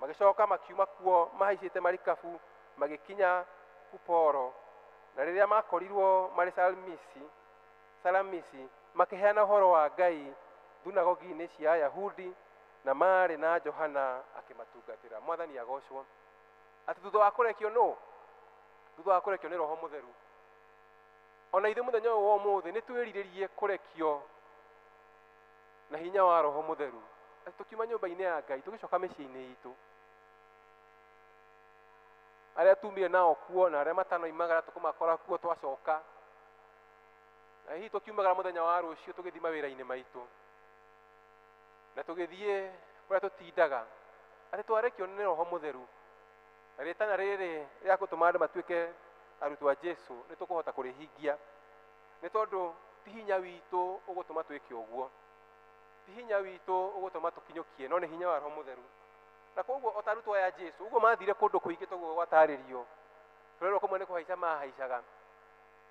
magĩcoka makiuma kuo mahaicĩte marikabu magĩkinya Kuporo. Na rĩrĩa makorirwo marĩ Salamisi, makĩheana ũhoro wa Ngai thunagogi-inĩ cia Ayahudi, na marĩ na Johana akĩmatungatĩra. Mwathani agocwo. Atĩ thutha wa kũrekio nũ? Thutha wa kũrekio nĩ Roho Mũtheru. Ona ithuĩ mũthenya ũyũ wa ũmũthĩ nĩ twĩrirĩrie kũrekio na hinya wa Roho Mũtheru, atĩ tũkiuma nyũmba-inĩ ya Ngai tũgĩcoka mĩciĩ-inĩ itũ, arĩa tumire nao kuo na arĩa matanoimagara tũkũmakora kuo twacoka, na hihi tũkiumagara mũthenya wa rũciũ tũgĩthiĩ mawĩra-inĩ maitũ na tũgĩthiĩ kũrĩa tũtindaga, atĩ twarekio nĩ Roho Mũtheru, na rĩtana rĩrĩ rĩa gũtũma andũ matuĩke arutwo a Jesũ nĩ tũkũhota kũrĩhingia, nĩ tondũ ti hinya witũ ũgũtũma twĩke ũguo, ti hinya witũ ũgũtũma tũkinyũkie, no nĩ hinya wa Roho Mũtheru. Na koguo o ta arutwo aya a Jesũ ũguo mathire kũndũ kũingĩ toguo gwatarĩrio, tũrerwo kũmwe nĩ kũhaica mahaicaga,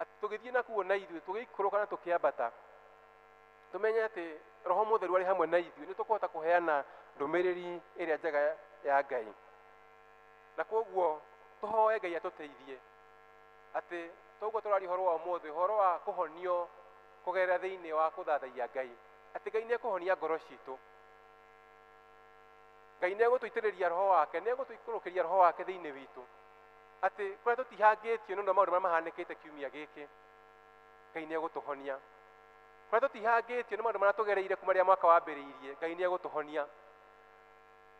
atĩ tũgĩthiĩ nakuo na ithuĩ tũgĩikũrũka na tũkĩambata, tũmenye atĩ Roho Mũtheru arĩ hamwe na ithuĩ, nĩ tũkũhota kũheana ndũmĩrĩri ĩrĩa njega ya Ngai. Na koguo tũhoe Ngai atũteithie atĩ toguo tũraria ũhoro wa ũmũthĩ, ũhoro wa kũhonio kũgerera thĩinĩ wa kũthathaiya Ngai, atĩ Ngai nĩ ekũhonia ngoro citũ, Ngai nĩ egũtũitĩrĩria Roho wake, nĩ egũtũikũrũkĩria Roho wake thĩinĩ witũ, atĩ kũrĩa tũtihangĩtio nĩ ũndũ wa maũndũ marĩa mahanĩkĩte kiumia gĩkĩ, Ngai nĩ egũtũhonia. Kũrĩa tũtihangĩtio nĩ maũndũ marĩa tũgereire kuma rĩrĩa mwaka wambĩrĩirie, Ngai nĩ egũtũhonia.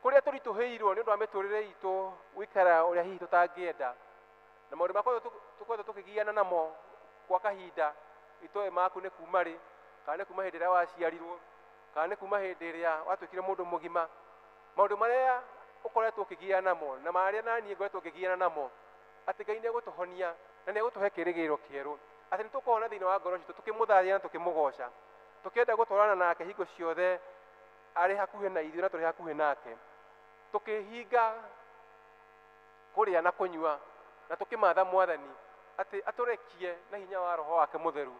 Kũrĩa tũritũhĩirwo nĩ ũndũ wa mĩtũrĩre itũ gũikara ũrĩa hihi tũtangĩenda, na maũndũ marĩa tũkoretwo tũkĩgiana namo kwa kahinda, itoĩ maku nĩ kuma rĩ, kana nĩ kuma hĩndĩ ĩrĩa waciarirwo, kana nĩ kuma hĩndĩ ĩrĩa watuĩkire mũndũ mũgima, maũndũ marĩa ũkoretwo ũkĩgiana namo na marĩa naniĩ ngoretwo ngĩgiana namo, atĩ Ngai nĩ egũtũhonia na nĩ egũtũhe kĩĩrĩgĩrĩro kĩerũ, atĩ nĩ tũkũhona thĩinĩ wa ngoro citũ tũkĩmũthathaiya na tũkĩmũgoca, tũkĩenda gũtwarana nake hingo ciothe arĩ hakuhĩ na ithuĩ na tũrĩ hakuhĩ nake, tũkĩhinga kũrĩa na kũnyua na tũkĩmatha Mwathani atĩ atũrekie na hinya wa Roho wake Mũtheru,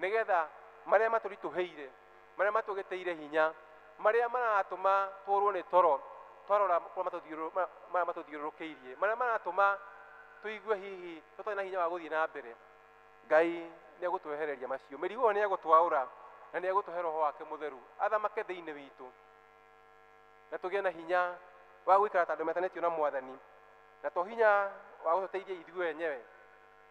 nĩgetha marĩa matũritũhĩire, marĩa matũgĩtĩire hinya, marĩa maratũma tũrwo nĩ toro, Twarora kũrĩa marĩa matũthiũrũrũkĩirie, marĩa maratũma tũigue hihi tũtarĩ na hinya wa gũthiĩ na mbere, Ngai nĩ egũtwehereria macio. Mĩrigo ĩyo nĩ egũtwaũra na nĩ egũtũhe Roho wake Mũtheru athamake thĩinĩ witũ, na tũgĩe na hinya wa gũikara ta andũ metanĩtio na Mwathani, na to hinya wa gũtũteithia ithuĩ enyewe,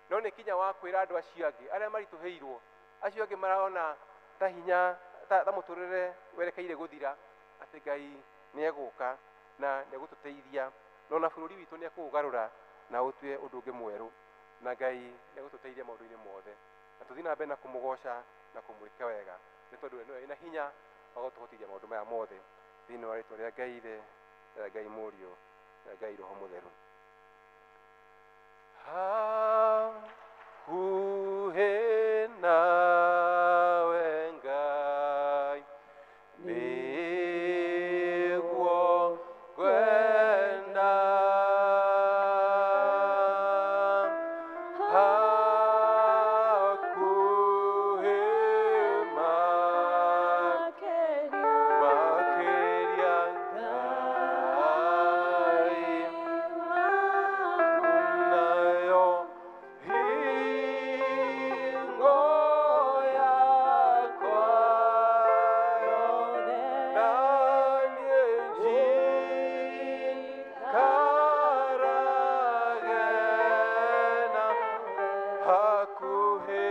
no nĩ kinya wa kwĩra andũ acio angĩ arĩa maritũhĩirwo, acio angĩ marona ta hinya ta mũtũrĩre werekeire gũthira, atĩ Ngai nĩ egũka na nĩ egũtũteithia, no na bũrũri witũ nĩ ekũũgarũra na ũtue ũndũ ũngĩ mwerũ, na Ngai nĩ egũtũteithia maũndũ-inĩ mothe, na tũthiĩ na mbere na kũmũgoca na kũmwĩka wega, nĩ tondũ we nĩwe wĩna hinya wa gũtũhotithia maũndũ maya mothe. Thĩinĩ wa rĩtwa rĩa Ngai Ithe, rĩa Ngai Mũriũ, rĩa Ngai Roho Mũtheru. Hakuhĩ nawe Ngai nĩguo ngwenda, hakuhĩ makĩria Ngai nayo hingo yakwa na niĩ njikarage na hakuhĩ.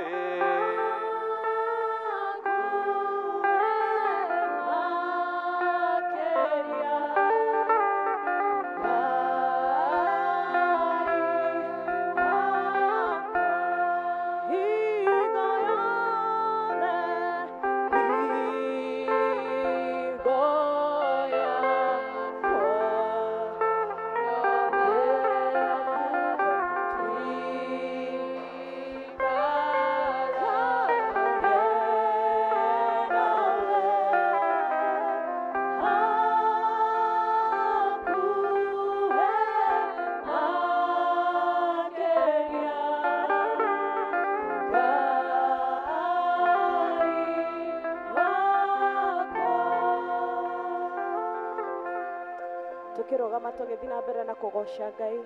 Tukirugama tũgĩthiĩ na mbere na kũgoca Ngai,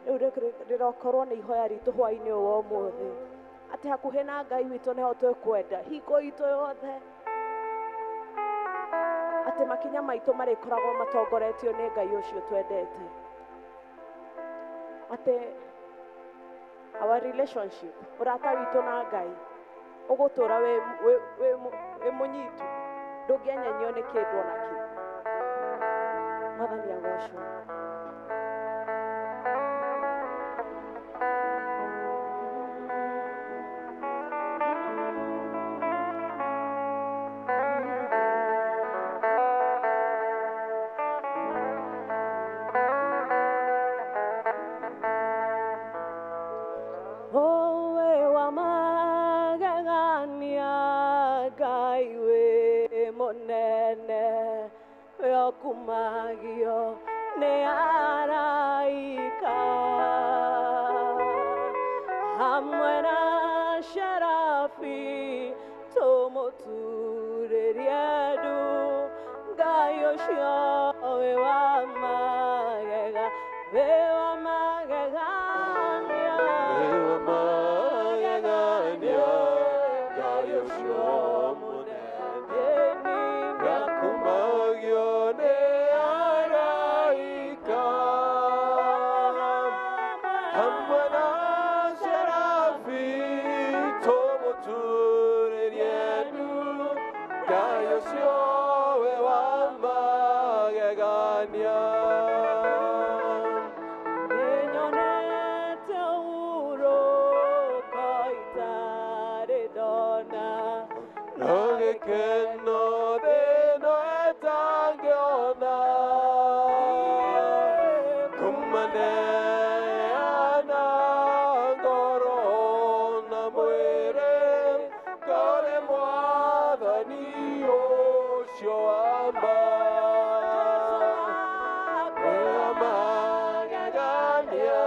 rĩu rĩrokorwo nĩ ihoya ritũ hwaĩ-inĩ ũyũ wa ũmũthĩ, atĩ hakuhĩ na Ngai witũ nĩho twĩkwenda hingo itũ yothe, atĩ makinya maitũ marĩkoragwo matongoretio nĩ Ngai ũcio twendete, atĩ our relationship, ũrata witũ na Ngai ũgũtũra wĩ mũnyitu, ndũngĩenyenyio nĩ kĩndũ ona kĩ. Mwathani agocwo. Owe wa magegania Ngai wĩ mũnene, wĩokumagio nĩ araika hamwe na Sherafi, tũmũturĩrie ndu Ngai ũcio wĩ wa magega, wĩ wa magegania, Wĩ wa magegania Ngai ũcio mũnene, nĩakumagio nĩ araika hamwe na Sherafi, tũmũturĩrie ndu Ngai ũcio wĩ wa magegania. Nĩnyonete ũhurũko itarĩ ndona, No gĩkeno thĩno ĩtangĩona, kũmaneana ngoro na mwĩrĩ kũrĩ Mwathani ũcio wa ma. Wĩ wa magegania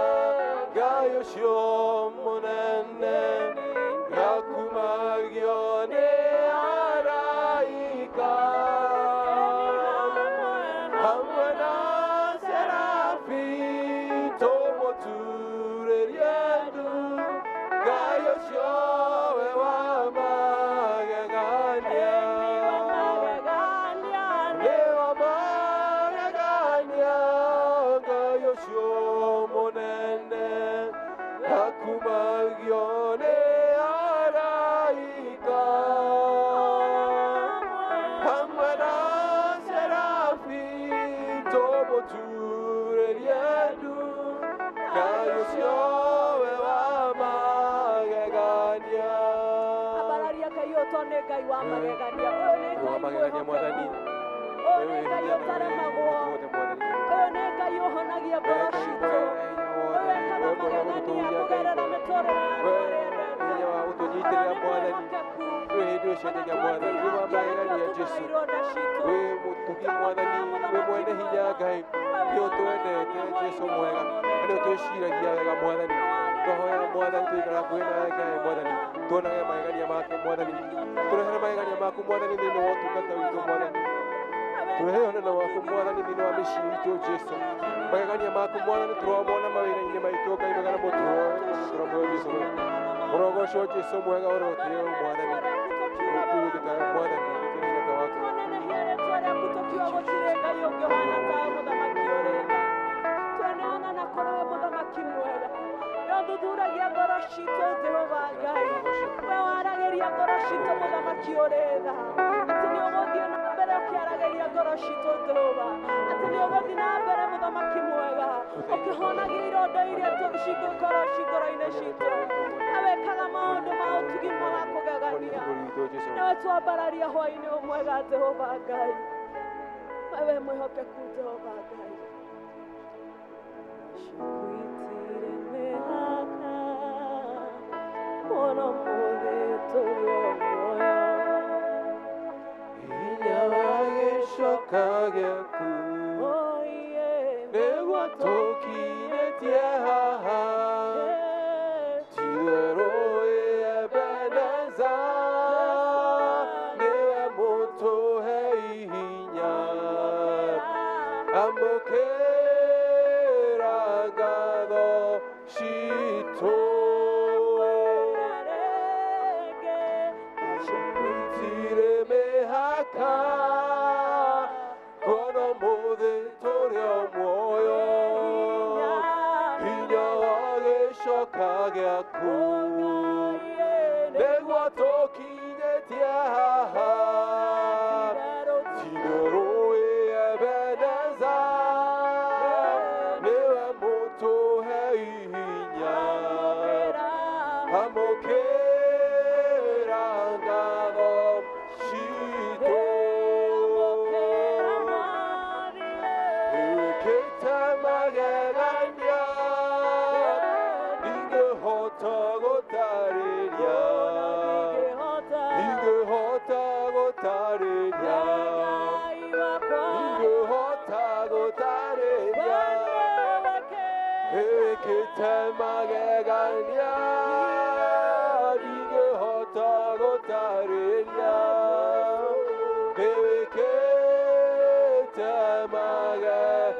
Ngai ũcio mũnene, nĩakumagio nĩ araika hamwe Kumagio nĩ araika hamwe na serafi tũmũturĩrie ndu Ngai ũcio we wa magegania. Ambararia Ngai ũyũ tondũ nĩ Ngai wa magegania. Ũyũ nĩ wa Ngai magegania mwĩhokeku. Mwathani. Ũyũ nĩ Ngai ũtaremagwo. Ũyũ nĩ Ngai ũhonagia ngoro citũ. Ũyũ wĩkaga magegania kũgerera mĩtũrĩre ya andũ arĩa endete. Hinya wa Ũyũ gũtũnyitĩrĩra nĩ Mwathani. mwĩhokeku. Ndũrĩ hĩndĩ ũcenjagia Mwathani. Wĩ wa magegania Jesũ. Wĩ mũtugi Mwathani, wĩ mwene hinya Ngai. Nĩ ũtwendete Jesũ mwega, na nĩ ũtwĩciragia wega Mwathani. Twahoya Mwathani tũikara hakuhĩ nawe Ngai Mwathani, tuonage magegania make Mwathani. Tũrehere magegania maku Mwathani thĩinĩ wa ũtungata witũ Mwathani. Tũrehere ũnene waku Mwathani thĩinĩ wa mĩciĩ itũ Jesũ. Magegania maku Mwathani tũromona mawĩra-inĩ maitũ Ngai mwega na mũtũro mwega Jesũ mwega. Ũrogocwo Jesũ mwega ũrotĩo Mwathani. Ũkũgĩtaga Mwathani gũtirĩ hinya ta waku. Twanenehia rĩtwa rĩaku tũkiuga gũtirĩ Ngai ũngĩ ũhana tawe mũthamaki ũrĩ tha. Tweneana na kũrĩ we mũthamaki mwega. Nĩ ũthuthuragia ngoro citũ Jehova Ngai. We waragĩria ngoro citũ mũthamaki ũrĩ tha. Atĩ nĩ ũgũthiĩ na mbere ũkĩaragĩria ngoro citũ Jehova. Atĩ nĩ ũgũthiĩ na mbere mũthamaki mwega ũkĩhonagia ironda iria cingĩkorwo ci ngoro-inĩ citũ. Na wĩkaga maũndũ ma ũtugi ma kũgegania. Bũrũri witũ Jesũ. Nawe twambararia hwaĩ-inĩ ũyũ mwega Jehova Ngai. Wewe mwĩhokeku Jehova Ngai. Cikwĩtire mĩhaka mũno mũthĩ tũrĩ o muoyo. Hinya wa gĩcoka gĩaku Oh, yeah. nĩguo tũkinyĩtie haha. Yeah. Ti-itherũ Ebeneza nĩwe mũtũhei hinya. Amũkĩra ngatho citũ. Gũtirĩ mĩhaka kuona ũmũthĩ tũrĩ o muoyo. Hinya wa gĩcoka gĩaku nĩguo tũkinyĩtie haha. Ti-itherũ Ebeneza nĩwe mũtũhei hinya. Amũkĩra ngatho citũ. Wĩkĩte magegania ndingĩhota gũtarĩria. Ndingĩhota gũtarĩria. Ndingĩhota gũtarĩria. Wĩkĩte magegania ndingĩhota gũtarĩria. Wĩkĩte magegania.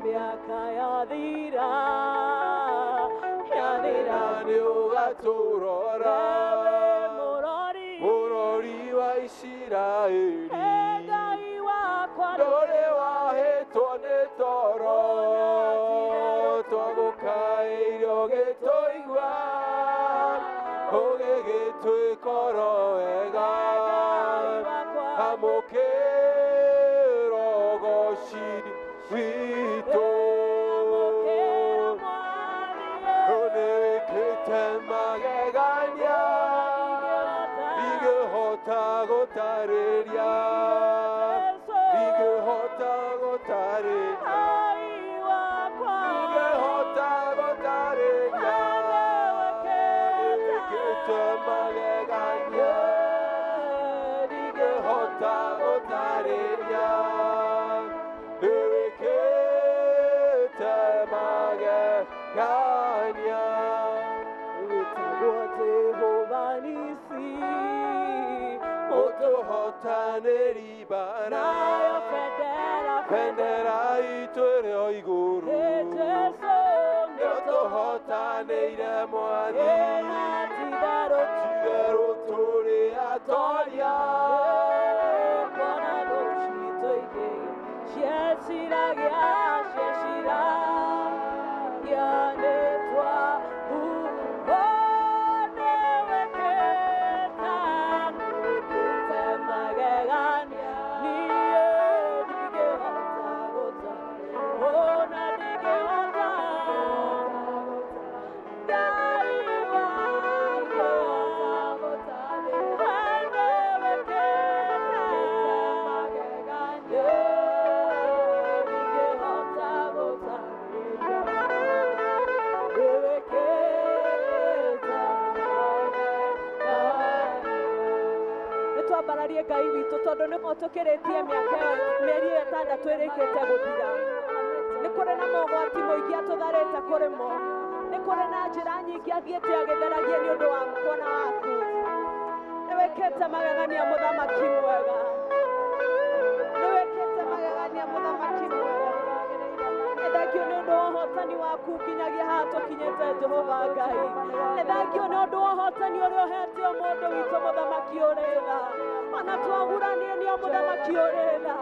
Mĩaka yathira, yathira, Nĩ ũgatũrora mũrori, mũrori wa Isiraeli. Ngai wakwa Ndũrĩ wahĩtwo nĩ toro twagũkaĩire ũgĩtũigua ũgĩgĩtwĩkoro wega. Amũkĩra ũgoci witũ. Nĩwĩkĩte magegania ndingĩhota gũtarĩria. Ndingĩhota gũtarĩria. Ndingĩhota gũtarĩria. Nĩwĩkĩte magegania ndingĩhota gũtarĩria. Nĩwĩkĩte magegania. Wĩtagwo Jehova Nisi, Mũtũhotanĩri mbara. nayo bendera, Bendera itũ ĩrĩ o igũrũ. Jesũ Nĩũtũhotanĩire Mwathi. Ĩna ti-itherũ, Ti-itherũ tũrĩ atoria. kuona thũ citũ igĩ Meciragia, cieciragia nĩ twaku. Oh, nĩwĩkĩte, nĩwĩkĩte magegania, niĩ ndingĩhota gũtarĩria. Oh, na ndingĩhota Ngai wakwa, nĩwĩkĩte magegania, ndingĩhota gũtarĩria. Nĩwĩkĩte magegania. Nĩtwambararie Ngai witũ tondũ nĩmo tũkĩrĩtie mĩaka ĩyo mĩeri ĩyo ĩtandatũ ĩrĩkĩte gũthira. Nĩ kũrĩ na mogwati mũingĩ atũtharĩte kũrĩ mo. Nĩ kũrĩ na njĩra nyingĩ athiĩte agĩtheragia nĩ ũndũ wa kuona waku. Nĩwĩkĩte magegania mũthamaki mwega. Nĩwĩkĩte magegania mũthamaki mwega. Nĩ thengio nĩ ũndũ wa ũhotani waku nginyagia haha tũkinyĩte Jehova Ngai. Nĩ thengio nĩ ũndũ wa ũhotani ũrĩa ũhete o mũndũ witũ mũthamaki ũrĩ tha. Ona twaguranie nĩ o mũthamaki ũrĩ tha.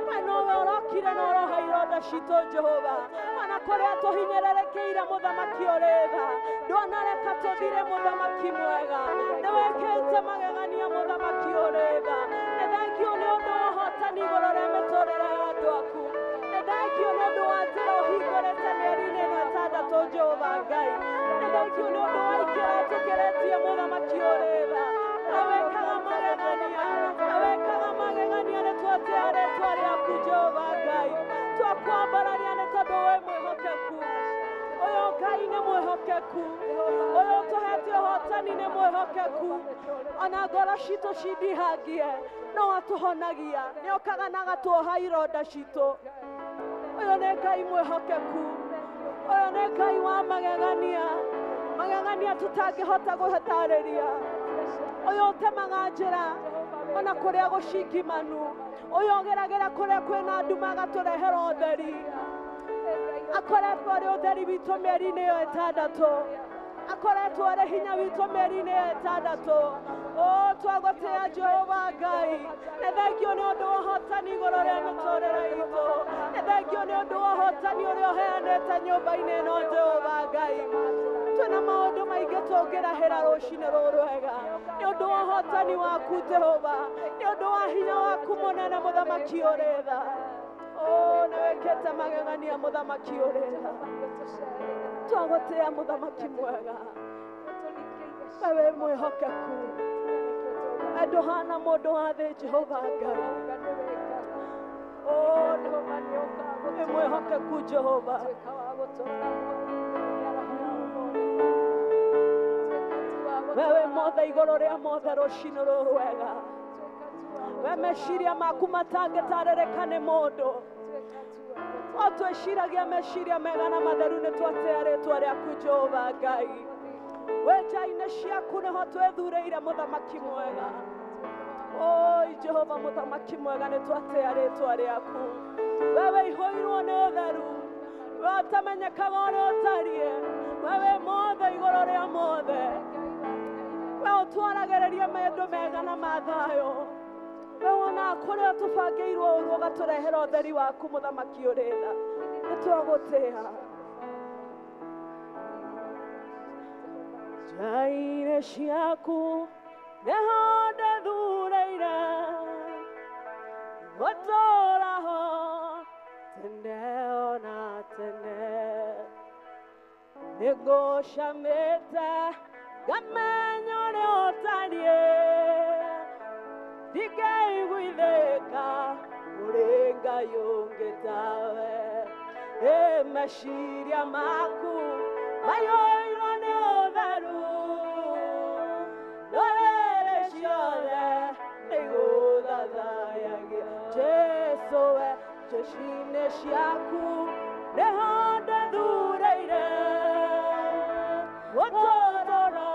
We nowe ũrokire na ũroha ironda citũ Jehova. Ona kũrĩa tũhinyĩrĩrĩkĩire mũthamaki ũrĩ tha. Ndwanareka tũthire mũthamaki mwega. Nĩwĩkĩte magegania mũthamaki ũrĩ tha. Nĩ thengio nĩ ũndũ wa ũhotani igũrũ rĩa mĩtũrĩre ya andũ aku. Nĩ thengio nĩ ũndũ wa njĩra ũhingũrĩte mĩeri-inĩ ĩno ĩtandatũ Jehova Ngai. Nĩ thengio nĩ ũndũ wa ikĩro tũkĩrĩtie mũthamaki ũrĩ tha. Nĩwĩkaga magegania, nĩwĩkaga magegania nĩ twatĩa rĩtwa rĩaku Jehova Ngai. Twakwambararia nĩ tondũ wĩ mwĩhokeku. Ũyũ Ngai nĩ mwĩhokeku. Ũyũ ũtũhete ũhotani nĩ mwĩhokeku. Ona ngoro citũ cindihangie no atũhonagia. Nĩ okaga na agatuoha ironda citũ. Ũyũ nĩ Ngai mwĩhokeku. Ũyũ nĩ Ngai wa magegania. Magegania tũtangĩhota gũtarĩria. Ũyũ ũtemaga njĩra ona kũrĩa gũcingimanu. Ũyũ ũgeragĩra kũrĩa kwĩna nduma agatũrehera ũtheri. Akoretwo arĩ ũtheri witũ mĩeri-inĩ ĩyo ĩtandatũ. Akoretwo arĩ hinya witũ mĩeri-inĩ ĩyo ĩtandatũ. Oh, twagũtĩa Jehova Ngai. Nĩ thengio nĩ ũndũ wa ũhotani igũrũ rĩa mĩtũrĩre itũ. Nĩ thengio nĩ ũndũ wa ũhotani ũrĩa ũheanĩte nyũmba-inĩ ĩno Jehova Ngai. Twĩna maũndũ maingĩ tũngĩrahĩra rũcinĩ rũrũ rwega. Nĩ ũndũ wa ũhotani waku Jehova. Nĩ ũndũ wa hinya waku mũnene mũthamaki ũrĩ tha. Oh, nĩwĩkĩte magegania mũthamaki ũrĩ tha. Twagũtĩa mũthamaki mwega. We wĩ mwĩhokeku. We ndũhana mũndũ wa thĩ Jehova Ngai. Oh, wĩ mwĩhokeku Jehova. We wĩ mothe igũrũ rĩa mothe rũcinĩ rũrũ rwega. We meciria maku matangĩtarĩrĩka nĩ mũndũ. O twĩciragia meciria mega na matheru nĩ twatĩa rĩtwa rĩaku Jehova Ngai. We nja-inĩ ciaku nĩho twĩthurĩire mũthamaki mwega. Oi Jehova mũthamaki mwega nĩ twatĩa rĩtwa rĩaku. We wĩihũirwo nĩ ũtheru. We ũtamenyekaga ũrĩa ũtariĩ. We wĩ mothe igũrũ rĩa mothe. We ũtwaragĩrĩria maũndũ mega na ma thayũ. We wonaga kũrĩa tũbangĩirwo ũru ũgatũrehera ũtheri waku mũthamaki ũrĩ tha. Nĩ twagũtĩa. Nja-inĩ ciaku nĩho ndethurĩire gũtũũra ho tene ona tene. Nĩngũcamĩte ngamenya ũrĩa ũtariĩ. Ndingĩiguithĩka kũrĩ Ngai ũngĩ tawe. Ĩ meciria maku maiyũirwo nĩ ũtheru. Ndũrĩrĩ ciothe nĩigũthathayagia. Jesũ we jeshi-inĩ ciaku nĩho ndethurĩire gũtũũra ho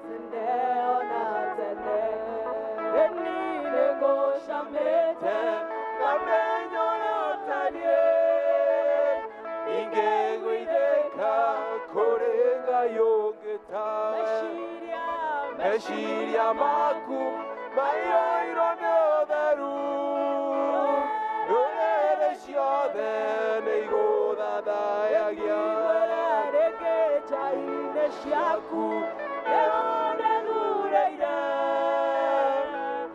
tene ona tene. Ĩni nĩngũcamĩte ngamenya ũrĩa ũtariĩ. Ingĩiguithĩka kũrĩ Ngai ũngĩ tawe. Meciria Meciria maku maiyũirwo nĩ ũtheru. Ndũrĩrĩ ciothe ciaku nĩũndĩthurĩire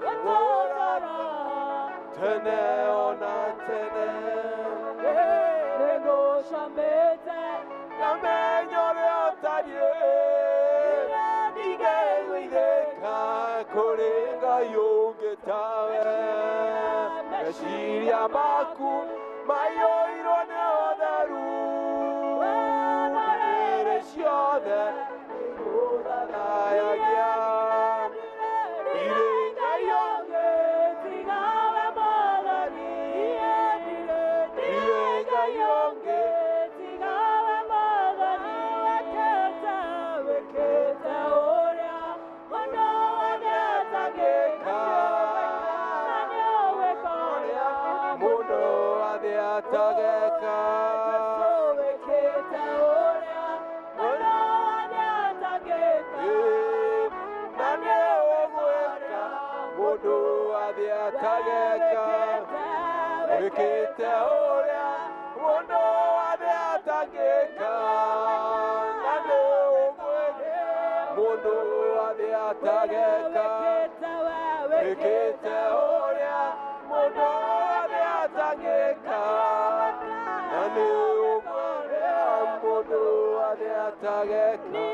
gũtũũra tene ona tene nĩngũcamĩte ngamenya ũrĩa ũtariĩ ndingĩiguithĩka kũrĩ Ngai ũngĩ tawe meciria maku maiyũirwo nĩ ũtheru ndũrĩrĩ ciothe nĩigũthathayagia ndirĩ Ngai ũngĩ tigawe Mwathani ndirĩ Ngai ũngĩ tigawe Mwathani wĩkĩte wĩkĩte ũrĩa mũndũ wothe atangĩka na nĩũwĩka ũrĩa mũndũ wothe atangĩka Jesũ wĩkĩte ũrĩa mũndũ wothe atangĩka na nĩũgwĩka mũndũ wothe atangĩka wĩkĩte ũrĩa mũndũ wothe atangĩka na nĩũgwĩka mũndũ wothe atangĩka wĩkĩte ũrĩa mũndũ wothe atangĩka na nĩũgwĩka mũndũ wothe atangĩka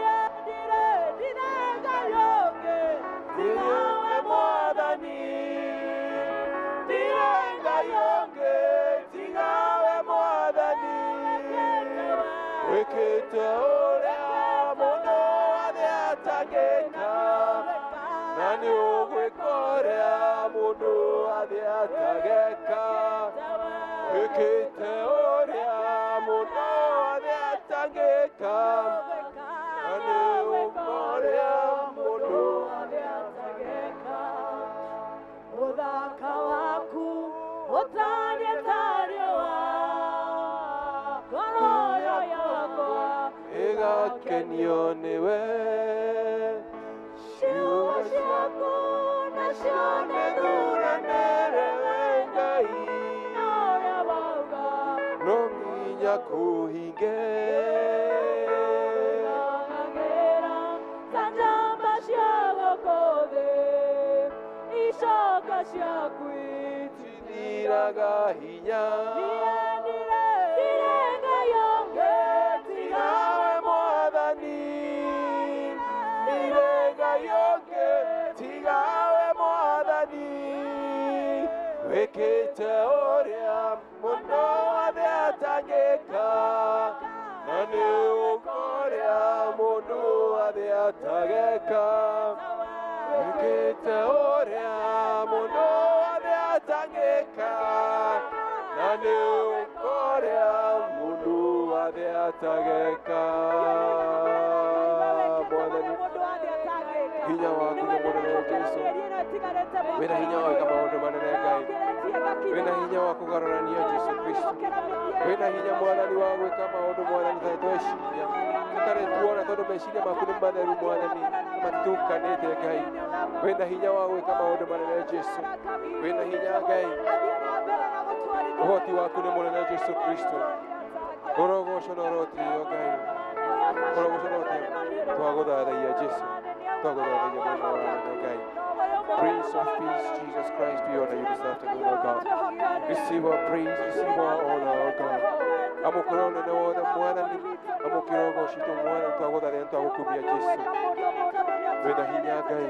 Tigawe Mwathani ndirĩ Ngai ũngĩ tigawe Mwathani wĩkĩte ũrĩa mũndũ wothe atangĩka na nĩũgwĩka ũrĩa mũndũ wothe atangĩka wĩkĩte ũrĩa mũndũ wothe atangĩka na nĩũgwĩka ũrĩa mũndũ Ũthaka waku ũtariĩ ta riũa, ngoro yakwa ĩgakenio nĩwe ciugo ciaku nacio nĩthuranĩre we Ngai na ũrĩa wauga no nginya kũhinge Ng'ang'ĩra ta njamba cia gũkũ thĩ, icoka ciaku ithiraga hinya Niĩ ndirĩ Ngai ũngĩ tiga tigawe Mwathani ndirĩ Ngai ũngĩ tigawe Mwathani wĩkĩte ũrĩa mũndũ wothe atangĩka na nĩũgwĩka ũrĩa mũndũ wothe atangĩka wĩkĩte ũrĩa mũndũ wothe atangĩka na nĩũgwĩka ũrĩa mũndũ wothe atangĩka Mwathani hinya waku nĩ mũnene Jesũ wĩna hinya wa gwĩka maũndũ manene Ngai wĩna hinya wa kũgarũrania Jesũ Kristo wĩna hinya Mwathani wa gwĩka maũndũ Mwathani tondũ tweciria tũtarĩ tuona tondũ meciria maku nĩ matheru Mwathani matukanĩte Ngai wĩna hinya wa gwĩka maũndũ manene Jesũ wĩna hinya Ngai ũhoti waku nĩ mũnene Jesũ Kristo ũrogocwo na ũrotĩo Ngai ũrogocwo na ũrotĩo twagũthathaia Jesũ twagũthathaia mwena wa nene Ngai Prince of Peace, Jesus Christ, we honor you this afternoon, O God. Receive our praise, receive our honor, O God. Amũkĩra ũnene wothe Mwathani, amũkĩra ũgoci witũ Mwathani, twagũthathaia twagũkumia Jesũ. Wĩna hinya Ngai,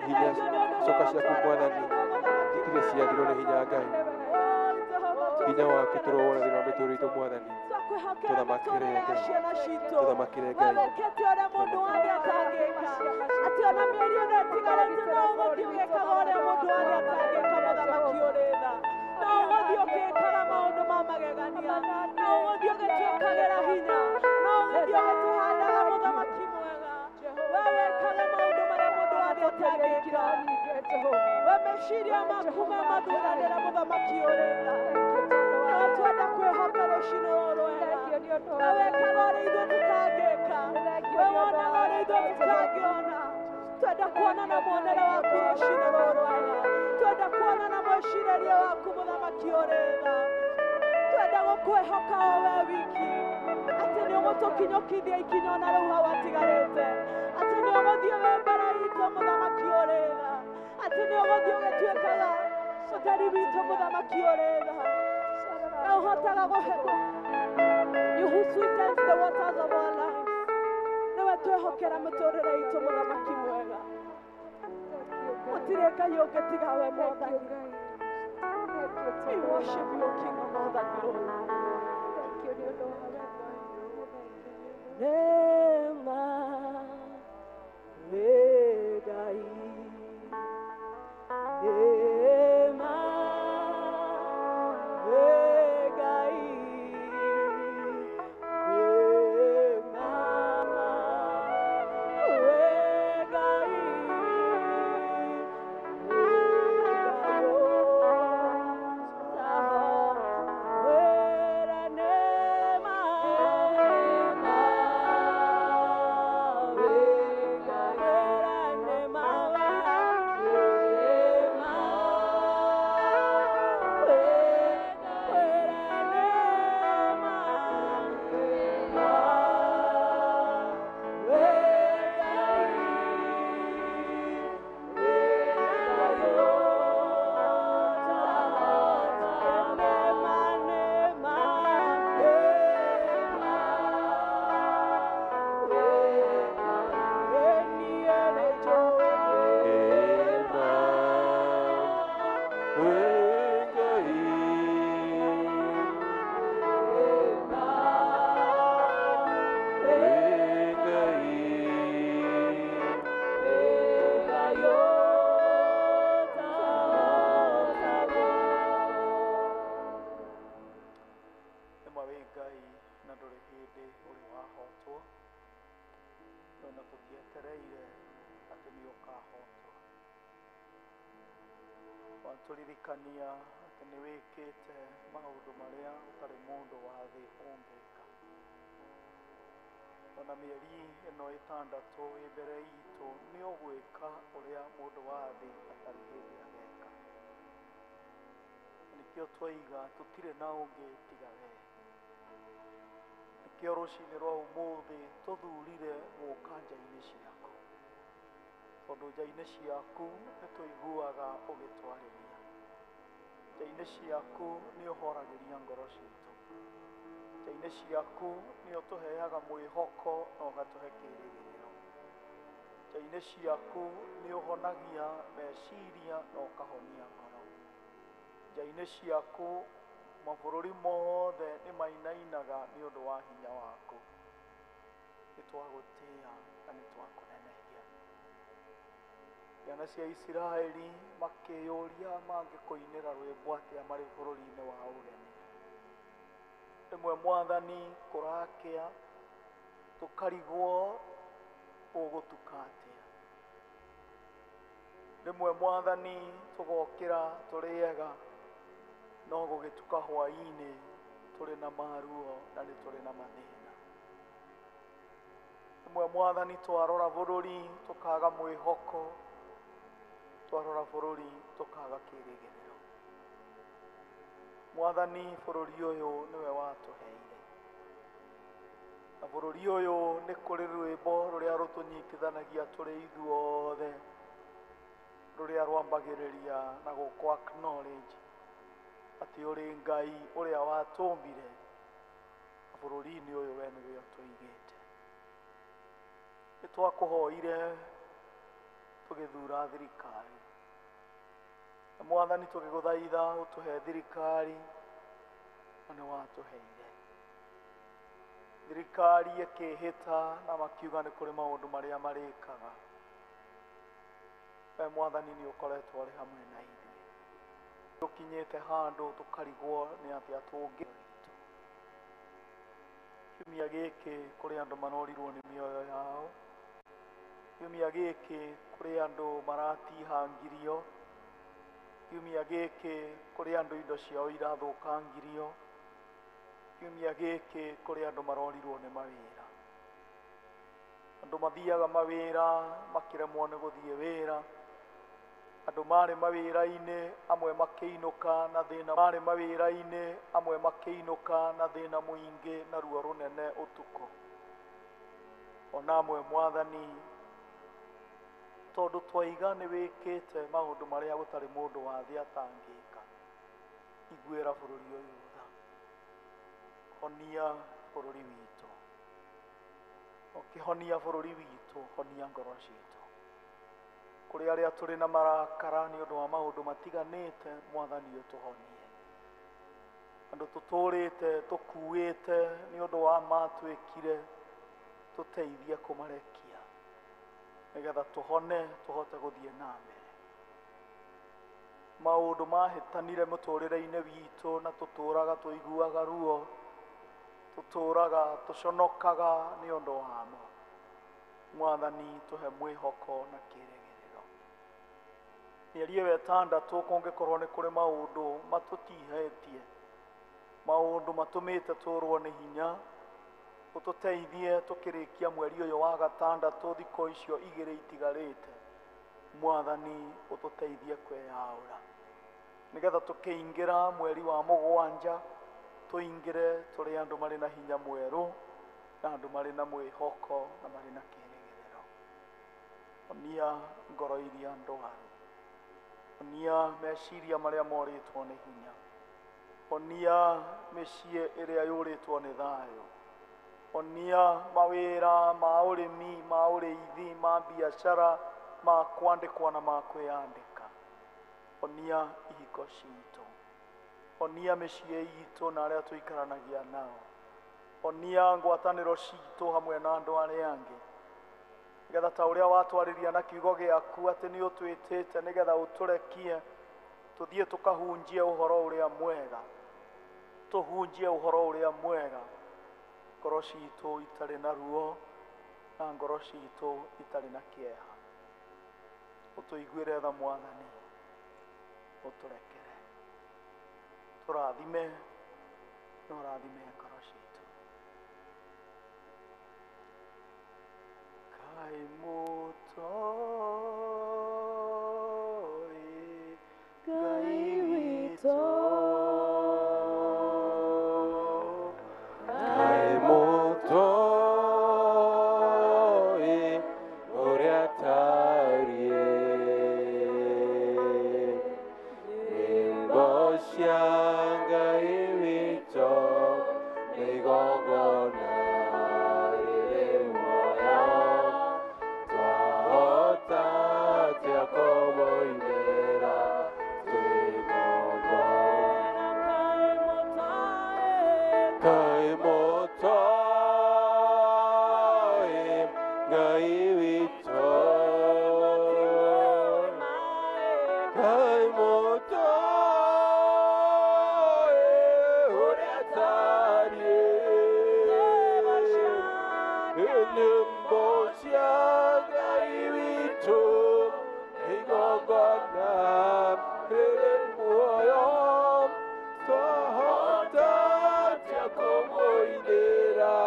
hinya coka ciaku Mwathani, itirĩ ciathirwo nĩ hinya Ngai. Hinya waku tũrowona thĩinĩ wa mĩtũũrĩre itũ Mwathani. Tũthamakĩre Ngai, tũthamakĩre Ngai. Wĩkĩte ũrĩa mũndũ wothe atangĩka atĩ ona mĩeri ĩno ĩtigarĩte no ũgũthiĩ ũgĩkaga ũrĩa mũndũ wothe atangĩka mũthamaki ũrĩ tha no ũgũthiĩ ũgĩkaga maũndũ ma magegania no ũgũthiĩ ũgĩtwĩkagĩra hinya no ũgũthiĩ ũgĩtũhandaga mũthamaki mwega we wĩkaga maũndũ marĩa mũndũ wothe atangĩka we meciria maku me mathuranĩra mũthamaki ũrĩ tha no twenda kwĩhoka rũcinĩ rũrũ rwega we wĩkaga ũrĩa ithuĩ tũtangĩka we wonaga ũrĩa ithuĩ tũtangĩona twenda kuona na muonere waku rũcinĩ rũrũ rwega twenda kuona na mwĩcirĩrie waku mũthamaki ũrĩ tha twenda gũkũ Tũkwĩhoka o we wiki atĩ nĩ ũgũtũkinyũkithia ikinya ona rĩu hau atigarĩte, atĩ nĩ ũgũthiĩ wĩ mbere itũ mũthamaki ũrĩ tha, atĩ nĩ ũgũthiĩ ũgĩtuĩkaga ũtheri witũ mũthamaki ũrĩ tha, na ũhotaga gũhe. You who sweetens the waters of our lives, nĩwe twĩhokera mĩtũrĩre itũ mũthamaki mwega. Gũtirĩ Ngai ũngĩ tiga we Mwathani. We worship you, King of all the glory. Nema we Ngai, Nema we Ngai, Nema we Ngai, Tũririkania atĩ nĩ wĩkĩte maũndũ marĩa ũtarĩ mũndũ wa thĩ ũngĩka. Ona mĩeri ĩno ĩtandatũ ĩ mbere itũ nĩ ũgwĩka ũrĩa mũndũ wa thĩ atarĩ hĩndĩ ageka. Nĩkĩo twaiga tũtirĩ na ũngĩ tiga we. Nĩkĩo rũcinĩ rwa ũmũthĩ tũthurire gũka nja-inĩ ciaku, tondũ nja-inĩ ciaku nĩ tũiguaga ũgĩtwarĩria, nja-inĩ ciaku nĩ ũhoragĩria ngoro citũ, nja-inĩ ciaku nĩ ũtũheaga mwĩhoko na ũgatũhe kĩĩrĩgĩrĩro, nja-inĩ ciaku nĩ ũhonagia meciria na ũkahonia ngoro, nja-inĩ ciaku mabũrũri mothe nĩ mainainaga nĩ ũndũ wa hinya waku. Nĩ twagũtĩĩa na nĩ twakũnenehia. Ciana cia Isiraeli makĩyũria mangĩkũinĩra rwĩmbo atĩa marĩ bũrũri-inĩ wa ũgeni. Rĩmwe Mwathani kũrakĩa tũkarigwo ũgũtuka atĩa. Rĩmwe Mwathani tũgokĩra tũrĩ ega, no gũgĩtuka hwaĩ-inĩ tũrĩ na maruo na nĩ tũrĩ na mathĩna. Rĩmwe Mwathani twarora bũrũri tũkaga mwĩhoko, twarora bũrũri tũkaga kĩĩrĩgĩrĩro. Mwathani bũrũri ũyũ nĩwe watũheire, na bũrũri ũyũ nĩ kũrĩ rwĩmbo rũrĩa rũtũnyitithanagia tũrĩ ithuothe, rũrĩa rwambagĩrĩria na gũkũ acknowledge atĩ ũrĩ Ngai ũrĩa watũmbire, na bũrũri-inĩ ũyũ we nĩwe ũtũigĩte. Nĩ twakũhoire tũgĩthura thirikari, na Mwathani tũgĩgũthaitha ũtũhe thirikari, na nĩ watũheire. Thirikari ĩkĩhĩta na makiuga nĩ kũrĩ maũndũ marĩa marĩkaga. We Mwathani nĩ ũkoretwo ũrĩ hamwe na ithuĩ. Tũkinyĩte handũ tũkarigwo nĩ atĩa tũngĩ. Kiumia gĩkĩ kũrĩ andũ marorirwo nĩ mĩoyo yao, kiumia gĩkĩ kũrĩ andũ maratihangirio, kiumia gĩkĩ kũrĩ andũ indo ciao irathũkangirio, kiumia gĩkĩ kũrĩ andũ marorirwo nĩ mawĩra. Andũ mathiaga mawĩra makĩremwo nĩ gũthiĩ wĩra, Andũ marĩ mawĩra-inĩ amwe makĩinũka na thĩna, marĩ mawĩra-inĩ amwe makĩinũka na thĩna mũingĩ na ruo rũnene ũtukũ. Ona amwe Mwathani, tondũ twaiga nĩ wĩkĩte maũndũ marĩa gũtarĩ mũndũ wa thĩ atangĩka, iguĩra bũrũri ũyũ tha, honia bũrũri witũ, ũkĩhonia bũrũri witũ, honia ngoro citũ. Kũrĩ arĩa tũrĩ na marakara nĩ ũndũ wa maũndũ matiganĩte, Mwathani ũtũhonie. Andũ tũtũrĩte tũkuĩte nĩ ũndũ wa matwĩkire, tũteithie kũmarekia nĩgetha tũhone tũhote gũthiĩ na mbere. Maũndũ mahĩtanire mũtũrĩre-inĩ witũ na tũtũraga tũiguaga ruo, tũtũraga tũconokaga nĩ ũndũ wamo. Mwathani tũhe mwĩhoko na kĩĩrĩgĩrĩro. Mĩeri ĩyo ĩtandatũ kũngĩkorwo nĩ kũrĩ maũndũ matũtihĩtie, maũndũ matũmĩte tũrwo nĩ hinya, ũtũteithie tũkĩrĩkia mweri ũyũ wa gatandatũ thikũ icio igĩrĩ itigarĩte. Mwathani ũtũteithie kwĩyaũra nĩgetha tũkĩingĩra mweri wa mũgwanja tũingĩre tũrĩ andũ marĩ na hinya mwerũ na andũ marĩ na mwĩhoko na marĩ na kĩĩrĩgĩrĩro. Onia ngoro iria ndwaru, onia meciria marĩa morĩtwo nĩ hinya, onia mĩciĩ ĩrĩa yũrĩtwo nĩ thayũ, onia mawĩra ma ũrĩmi, ma ũrĩithi, ma biacara, ma kwandĩkwo na ma kwĩyandĩka. Onia ihiko citũ, onia mĩciĩ itũ na arĩa tũikaranagia nao, onia ngwatanĩro citũ hamwe na andũ arĩa angĩ, nĩgetha ta ũrĩa watwarĩria na kiugo gĩaku atĩ nĩ ũtwĩtĩte nĩgetha ũtũrekie tũthiĩ tũkahunjie ũhoro ũrĩa mwega, tũhunjie ũhoro ũrĩa mwega, ngoro citũ itarĩ na ruo na ngoro citũ itarĩ na kĩeha. Ũtũiguĩre tha Mwathani, ũtũrekere, tũrathime na ũrathime ngoro citũ. Kaĩ mũtoĩ Ngai witũ, Kaĩ mũtoĩ ũrĩa atariĩ, nyĩmbo cia Ngai witũ nĩ igongona rĩrĩ muoyo, twahota atĩa kũmũinĩra twĩ ngombo? Kaĩ mũtoĩ Kaĩ mũtoĩ Ngai witũ, kaĩ mũtoĩ ũrĩa atariĩ, nyĩmbo cia Ngai witũ nĩ igongona rĩrĩ muoyo, twahota atĩa kũmũinĩra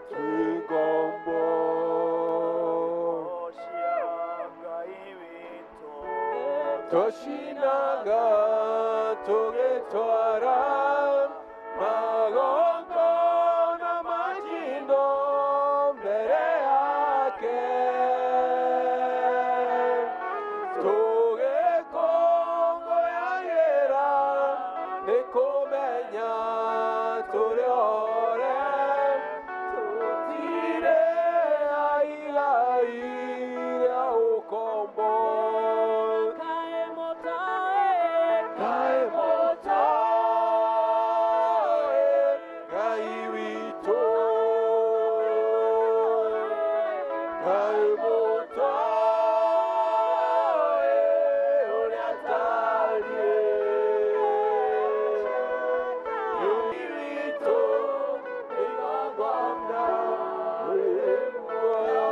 twĩ ngombo? Cia Ngai witũ Tũcinaga tũgĩtwara magongona ma njino mbere yake, tũgĩkũngũyagĩra nĩ kũmenya tũrĩ ore, tũtirĩ aigai rĩa ũkombo. Kaĩ mũtoĩ Kaĩ mũtoĩ Ngai witũ, kaĩ mũtoĩ ũrĩa atariĩ, Ngai witũ nĩ igongona rĩrĩ muoyo,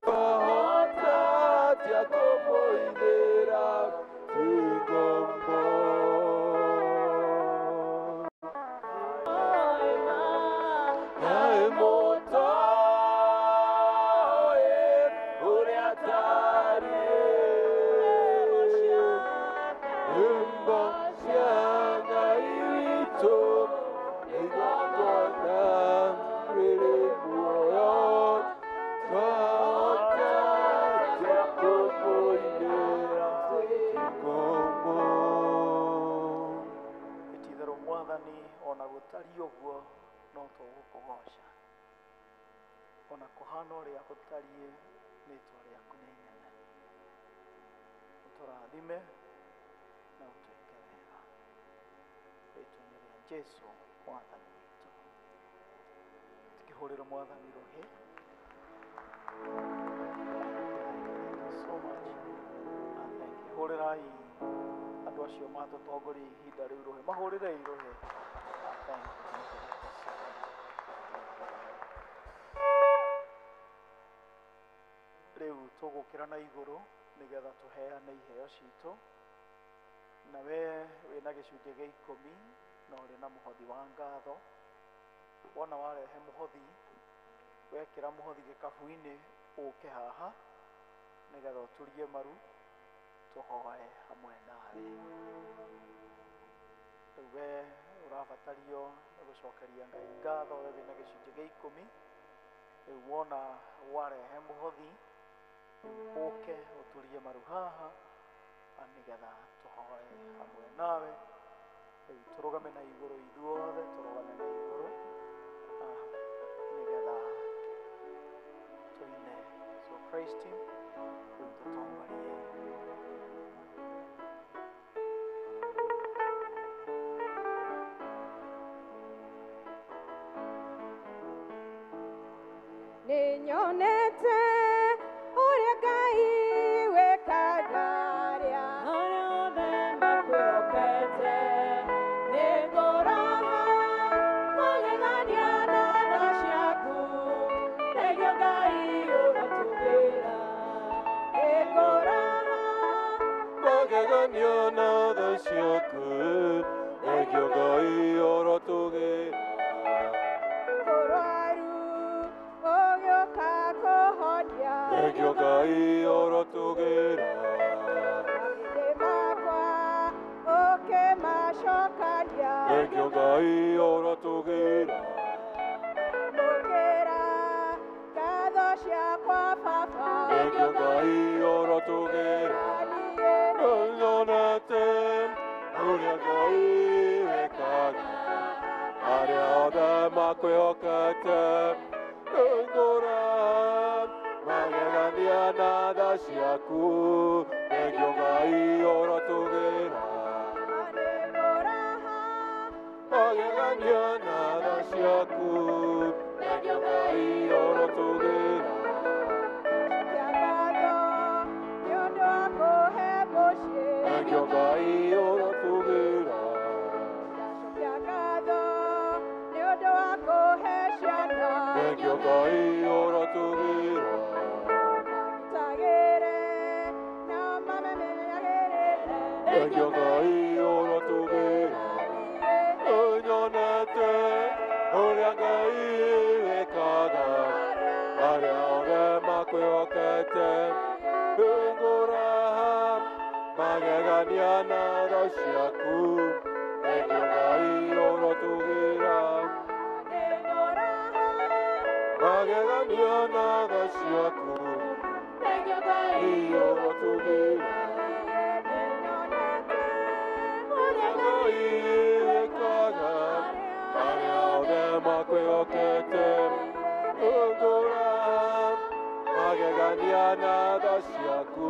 twahota atĩa kũmũinĩra twĩ ngombo? Kaĩ mũtoĩ ũrĩa atariĩ, Gũtariĩ ũguo no tũgũkũgoca. Ona kũhana ũrĩa gũtariĩ, rĩtwa rĩaku nĩ inene. Ũtũrathime na ũtwĩke wega. Rĩtwa-inĩ rĩa Jesu Mwathani witũ. Tukĩhũrĩra Mwathani rũhĩ. Thank you so much. Thank you. Hũrĩrai andũ acio matũtongoria ihinda rĩu rũhĩ. Mahũrĩrei rũhĩ. Thank you. Thank you. Thank you so much. Rĩu tũgũkĩra na igũrũ nĩgetha tũheane iheo citũ. Na we wĩna gĩcunjĩ gĩa 10 na ũrĩ na mũhothi wa ngatho. Wona warehe mũhothi, wekĩra mũhothi gĩkabu-inĩ ũke haha nĩgetha ũturie maru tũhoe hamwe nawe. Rĩu we ũrabatario nĩ gũcokeria Ngai ngatho, we wĩna gĩcunjĩ gĩa 10. Rĩu wona warehe mũhothi, rĩu ũke ũturie maru haha nĩgetha tũhoe hamwe nawe. Rĩu tũrũgame na igũrũ ithuothe, tũrũgame na igũrũ nĩgetha tũine. So praise team, rĩu tũtongorie. Nĩnyonete ũrĩa Ngai wĩkaga arĩa othe makwĩhokete. Nĩngũraha magegania na tha ciaku, nĩguo Ngai ũratũgĩra. Nĩngũraha magegania na tha ciaku, nĩguo Ngai ũratũgĩra. Mũrwaru ũgĩũka kũhonia, Nĩguo Ngai ũratũgĩra. Mahĩndĩ makwa ũkĩmacokania, Nĩguo Ngai ũratũgĩra. Mũkĩra ngatho ciakwa Baba, Nĩguo Ngai ũratũgĩra. Niĩ Nĩnyonete ũrĩa Ngai wĩkaga arĩa othe makwĩhokete. Nĩngũraha magegania na tha ciaku, nĩguo Ngai ũratũgĩra. Nĩngũraha Magegania na tha ciaku, nĩguo Ngai ũratũgĩra. Cia ngatho nĩ ũndũ wa kũhe mũciĩ, Nĩguo Ngai ũratũgĩra. Ndacokia ngatho nĩ ũndũ wa kũhe ciana, Nĩguo Ngai ũratũgĩra. Magitagĩre na mamenyagĩrĩre, Nĩguo Ngai ũratũgĩra. Nĩnyonete ũrĩa Ngai wĩkaga arĩa othe makwĩhokete. Nĩngũraha magegania na tha ciaku, nĩguo Ngai ũratũgĩra. Nĩngũraha Magegania na tha ciaku, nĩguo Ngai ũratũgĩra. Nĩnyonete Ũrĩa Ngai wĩkaga arĩa othe makwĩhokete. Nĩngũraha magegania na tha ciaku,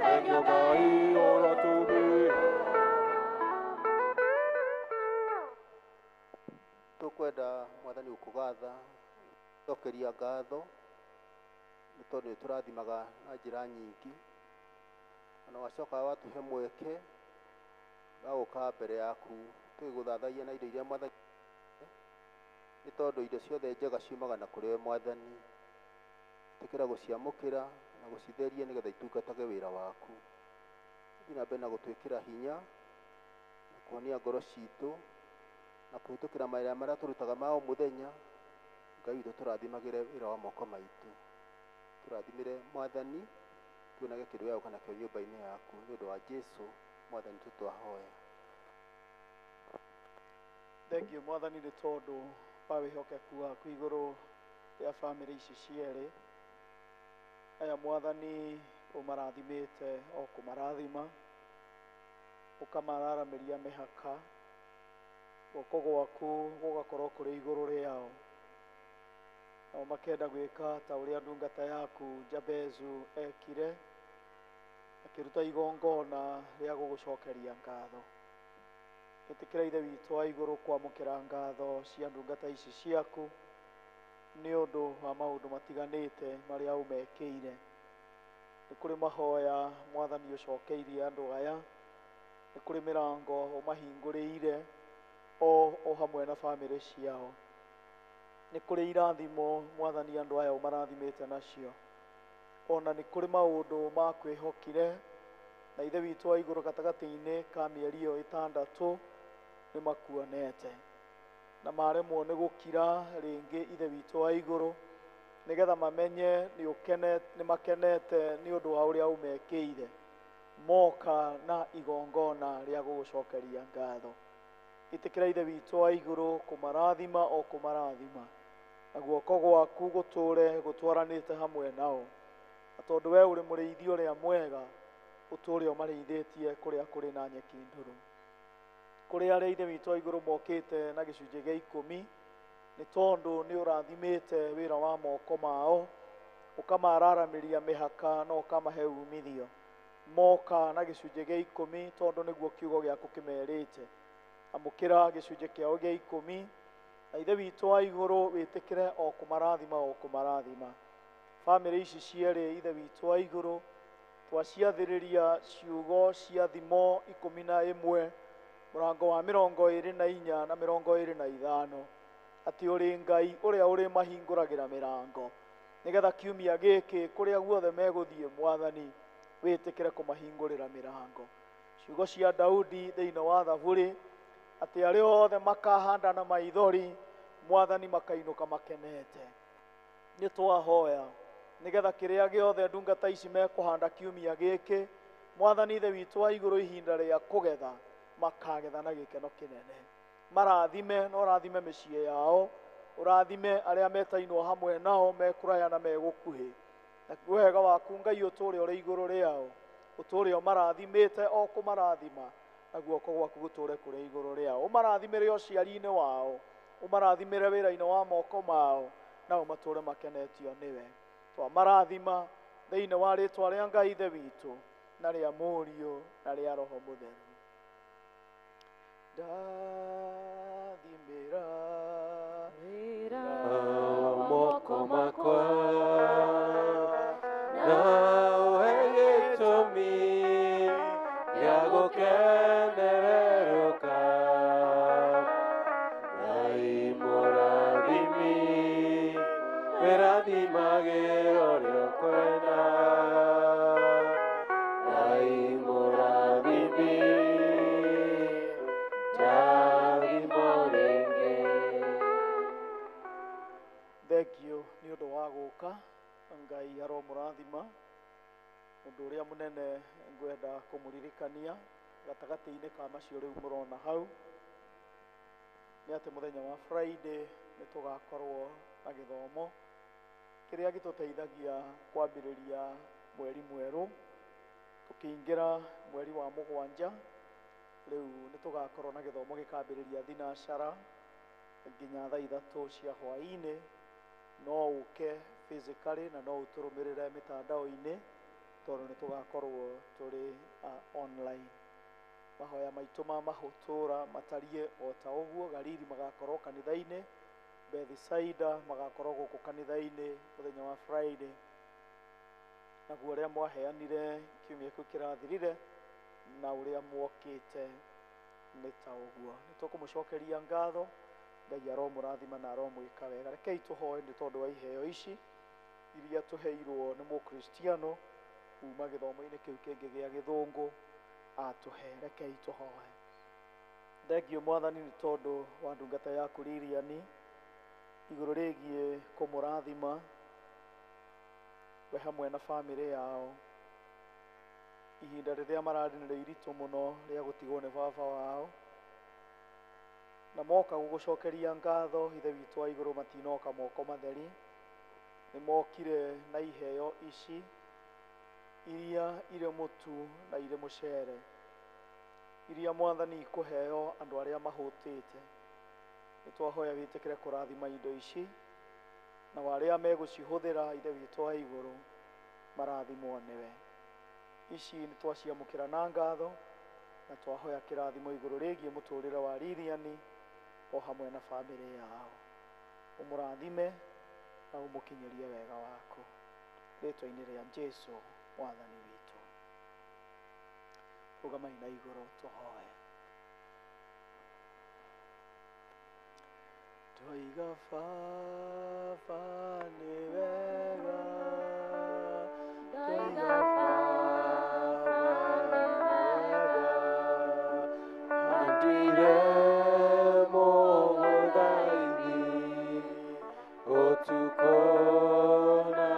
nĩguo Ngai ũratũgĩra. Tũkwenda Mwathani gũkũgatha, cokeria ngatho nĩ tondũ nĩ tũrathimaga na njĩra nyingĩ, ona wacoka watũhe mweke wa gũka mbere yaku tũgĩgũthathaia na indo iria Mwathani, nĩ tondũ indo ciothe njega ciumaga na kũrĩ we Mwathani. Ĩtĩkĩra gũciamũkĩra na gũcitheria nĩgetha itungatage wĩra waku. Thiĩ na mbere na gũtwĩkĩra hinya na kũhonia ngoro citũ na kũhĩtũkĩra mawĩra marĩa tũrutaga ma o mũthenya. Ngai witũ, tũrathimagĩre wĩra wa moko maitũ. Tũrathimĩre Mwathani, tuonage kĩndũ gĩa gũka nakĩo nyũmba-inĩ yaku, nĩ ũndũ wa Jesu Mwathani witũ twahoya. Thank you Mwathani nĩ tondũ wa wĩhokeku waku igũrũ rĩa bamĩrĩ ici cierĩ. Aya Mwathani ũmarathimĩte o kũmarathima, ũkamararamĩria mĩhaka, Guoko gwaku gũgakorwo kũrĩ igũrũ rĩao. Nao makenda gwĩka ta ũrĩa ndungata yaku Jabezu ekire, akĩruta igongona rĩa gũgũcokeria ngatho. Ĩtĩkĩra Ithe witũ wa igũrũ kwamũkĩra ngatho cia ndungata ici ciaku nĩ ũndũ wa maũndũ matiganĩte marĩa ũmekĩire. Nĩ kũrĩ mahoya Mwathani ũcokeirie andũ aya, nĩ kũrĩ mĩrango ũmahingũrĩire o hamwe na bamĩrĩ ciao. Nĩ kũrĩ irathimo Mwathani andũ aya ũmarathimĩte nacio. Ona nĩ kũrĩ maũndũ makwĩhokire na Ithe witũ wa igũrũ gatagatĩ-inĩ ka mĩeri ĩyo 6 nĩ makuonete. Na maremwo nĩ gũkira rĩngĩ Ithe witũ wa igũrũ nĩgetha mamenye nĩ makenete nĩ ũndũ wa ũrĩa ũmekĩire. Moka na igongona rĩa gũgũcokeria ngatho. Ĩtĩkĩra Ithe witũ wa igũrũ kũmarathima o kũmarathima, na guoko gwaku gũtũre gũtwaranĩte hamwe nao. Na tondũ we ũrĩ mũrĩithi ũrĩa mwega, ũtũre ũmarĩithĩtie kũrĩa kũrĩ na nyeki ndũrũ. Kũrĩ arĩa Ithe witũ wa igũrũ mokĩte na gĩcunjĩ gĩa 10, nĩ tondũ nĩ ũrathimĩte wĩra wa moko mao, ũkamararamĩria mĩhaka na ũkamahe umithio. Moka na gĩcunjĩ gĩa 10 tondũ nĩguo kiugo gĩaku kĩmerĩte. Amũkĩra gĩcunjĩ kĩao gĩa 10, na Ithe witũ wa igũrũ wĩtĩkĩre o kũmarathima o kũmarathima. Bamĩrĩ ici cierĩ Ithe witũ wa igũrũ twaciathĩrĩria ciugo cia thimo 11 mũrango wa 24 na 25, atĩ ũrĩ Ngai ũrĩa ũrĩ mahingũragĩra mĩrango, nĩgetha kiumia gĩkĩ kũrĩa guothe megũthiĩ Mwathani wĩtĩkĩre kũmahingũrĩra mĩrango. Ciugo cia Daudi thĩinĩ wa Thaburi atĩ arĩa othe makahanda na maithori Mwathani makainũka makenete. Nĩ twahoya nĩgetha kĩrĩa gĩothe ndungata ici mekũhanda kiumia gĩkĩ Mwathani Ithe witũ wa igũrũ ihinda rĩa kũgetha makagetha na gĩkeno kĩnene. Marathime na ũrathime mĩciĩ yao, ũrathime arĩa metainwo hamwe nao mekũraya na megũkuhĩ. Na wega waku Ngai ũtũre ũrĩ igũrũ rĩao, ũtũre ũmarathimĩte o kũmarathima, na guoko gwaku gũtũre kũrĩ igũrũ rĩao. Ũmarathimĩre ũciari-inĩ wao, ũmarathimĩre wĩra-inĩ wa moko mao, nao matũre makenetio nĩwe. Twamarathima thĩinĩ wa rĩtwa rĩa Ngai Ithe witũ na rĩa Mũriũ na rĩa Roho Mũtheru. Ndathimĩra wĩra wa moko makwa na ũhe gĩtũmi gĩa gũkenererũka. Ngai mũrathimi, wĩrathimagĩra ũrĩa ũkwenda. Ngai mũrathimi, ndathimwo rĩngĩ. Thengio nĩ ũndũ wa gũka, Ngai aromũrathima. Ũndũ ũrĩa mũnene ngwenda kũmũririkania gatagatĩ-inĩ ka macio rĩu mũrona hau nĩ atĩ mũthenya wa Friday nĩ tũgakorwo na gĩthomo kĩrĩa gĩtũteithagia kwambĩrĩria mweri mwerũ. Tũkĩingĩra mweri wa 7 rĩu nĩ tũgakorwo na gĩthomo gĩkambĩrĩria thinacara nginya thaa 3 cia hwaĩ-inĩ. No ũke physically na no ũtũrũmĩrĩre mĩtandao-inĩ tondũ nĩ tũgakorwo tũrĩ online. Mahoya maitũ ma mahũtũra matariĩ o ta ũguo. Galili magakorwo kanitha-inĩ, Bethisaida magakorwo gũkũ kanitha-inĩ mũthenya wa Friday. Naguo ũrĩa mwaheanire kiumia kĩu kĩrathirire na ũrĩa mwokĩte nĩ ta ũguo. Nĩ tũkũmũcokeria ngatho. Ngai aromũrathima na aromwĩka wega. Rekei tũhoe nĩ tondũ wa iheo ici iria tũheirwo nĩ mũkristiano kuma gĩthomo-inĩ kĩu kĩngĩ gĩa gĩthũngũ atũhe. Rekei tũhoe. Thengio Mwathani nĩ tondũ wa ndungata yaku Lilian igũrũ rĩgiĩ kũmũrathima we hamwe na bamĩrĩ yao ihinda rĩrĩa mararĩ nĩ iritũ mũno rĩa gũtigwo nĩ baba wao, na moka gũgũcokeria ngatho Ithe witũ wa igũrũ matinoka moko matheri. Nĩ mokire na iheo ici iria irĩ mũtu na irĩ mũcere, iria Mwathani ikũheo andũ arĩa mahũtĩte. Nĩ twahoya wĩtĩkĩre kũrathima indo ici na arĩa megũcihũthĩra Ithe witũ wa igũrũ marathimwo nĩwe. Ici nĩ twaciamũkĩra na ngatho na twahoya kĩrathimo igũrũ rĩgiĩ mũtũrĩre wa Lilian o hamwe na bamĩrĩ yao. Ũmũrathime na ũmũkinyĩrie wega waku rĩtwa-inĩ rĩa Jesu Mwathani witũ. Rũgamai na igũrũ tũhoe. Twaiga Baba nĩ wega, twaiga Baba nĩ wega, Andire mũgũthaithi ũtukũ na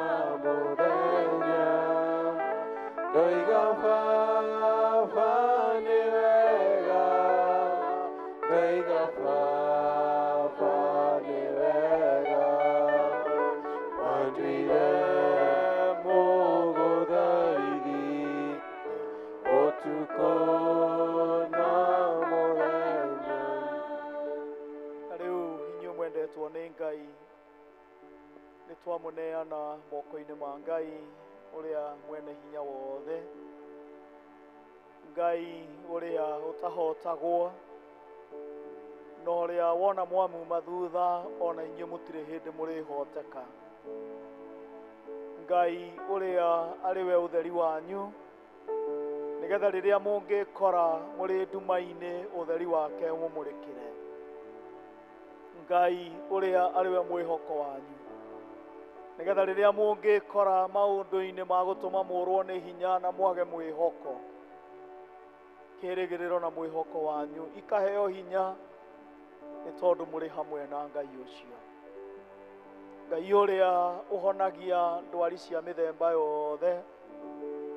mũthenya, ndoiga Baba nĩ wega, ndoiga Baba nĩ wega, andire mũgũthaithi ũtukũ na mũthenya. Na rĩu inyuĩ mwendetwo nĩ Ngai, nĩ twamũneana moko-inĩ ma Ngai ũrĩa mwene hinya wothe, Ngai ũrĩa ũtahotagwo, na ũrĩa wona mwamuma thutha ona inyuĩ mũtirĩ hĩndĩ mũrĩhoteka. Ngai ũrĩa arĩ we ũtheri wanyu, nĩgetha rĩrĩa mũngĩkora mũrĩ nduma-inĩ ũtheri wake ũmũmũrĩkĩre. Ngai ũrĩa arĩ we mwĩhoko wanyu, nĩgetha rĩrĩa mũngĩkora maũndũ-inĩ ma gũtũma mũrwo nĩ hinya na mwage mwĩhoko, kĩĩrĩgĩrĩro na mwĩhoko wanyu ikaheo hinya nĩ tondũ mũrĩ hamwe na Ngai ũcio. Ngai ũrĩa ũhonagia ndwari cia mĩthemba yothe,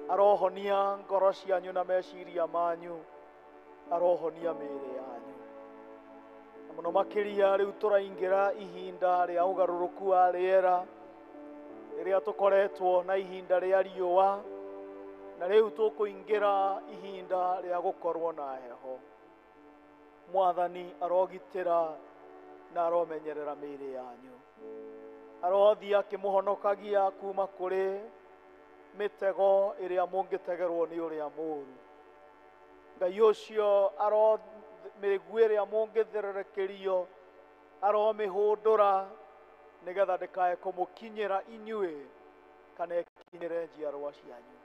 arohonia ngoro cianyu na meciria manyu, arohonia mĩĩrĩ yanyu. Na mũno makĩria rĩu tũraingĩra ihinda rĩa ũgarũrũku wa rĩera, rĩrĩa tũkoretwo na ihinda rĩa riũa, na rĩu tũkũingĩra ihinda rĩa gũkorwo na heho. Mwathani arogitĩra na aromenyerera mĩĩrĩ yanyu, arothiĩ akĩmũhonokagia kuma kũrĩ mĩtego ĩrĩa mũngĩtegerwo nĩ ũrĩa mũũru. Ngai ũcio aro mĩguĩ ĩrĩa mũngĩthererekerio aromĩhũndũra nĩgetha ndĩkae kũmũkinyĩra inyuĩ kana ĩkinyĩre njiarwa cianyu.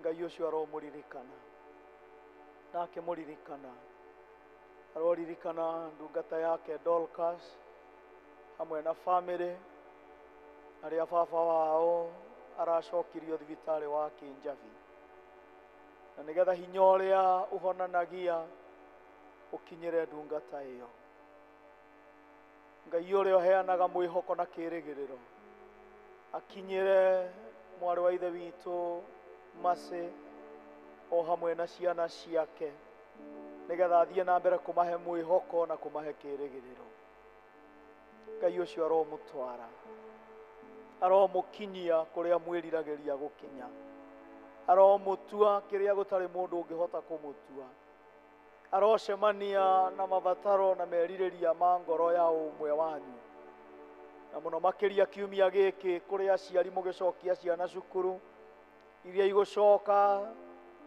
Ngai ũcio aromũririkana, na akĩmũririkana aroririkana ndungata yake Dorcas hamwe na bamĩrĩ arĩa baba wao aracokirio thibitarĩ wa Kĩnjabi, na nĩgetha hinya ũrĩa ũhonanagia ũkinyĩre ndungata ĩyo. Ngai ũrĩa ũheanaga mwĩhoko na kĩĩrĩgĩrĩro akinyĩre mwarĩ wa ithe witũ Mercy o hamwe na ciana ciake, nĩgetha athiĩ na mbere kũmahe mwĩhoko na kũmahe kĩĩrĩgĩrĩro. Ngai ũcio aromũtwara, aromũkinyia kũrĩa mwĩriragĩria gũkinya, aromũtua kĩrĩa gũtarĩ mũndũ ũngĩhota kũmũtua, arocemania na mabataro na merirĩria ma ngoro ya ũmwe wanyu. Na mũno makĩria kiumia gĩkĩ kũrĩ aciari mũgĩcokia ciana cukuru iria igũcoka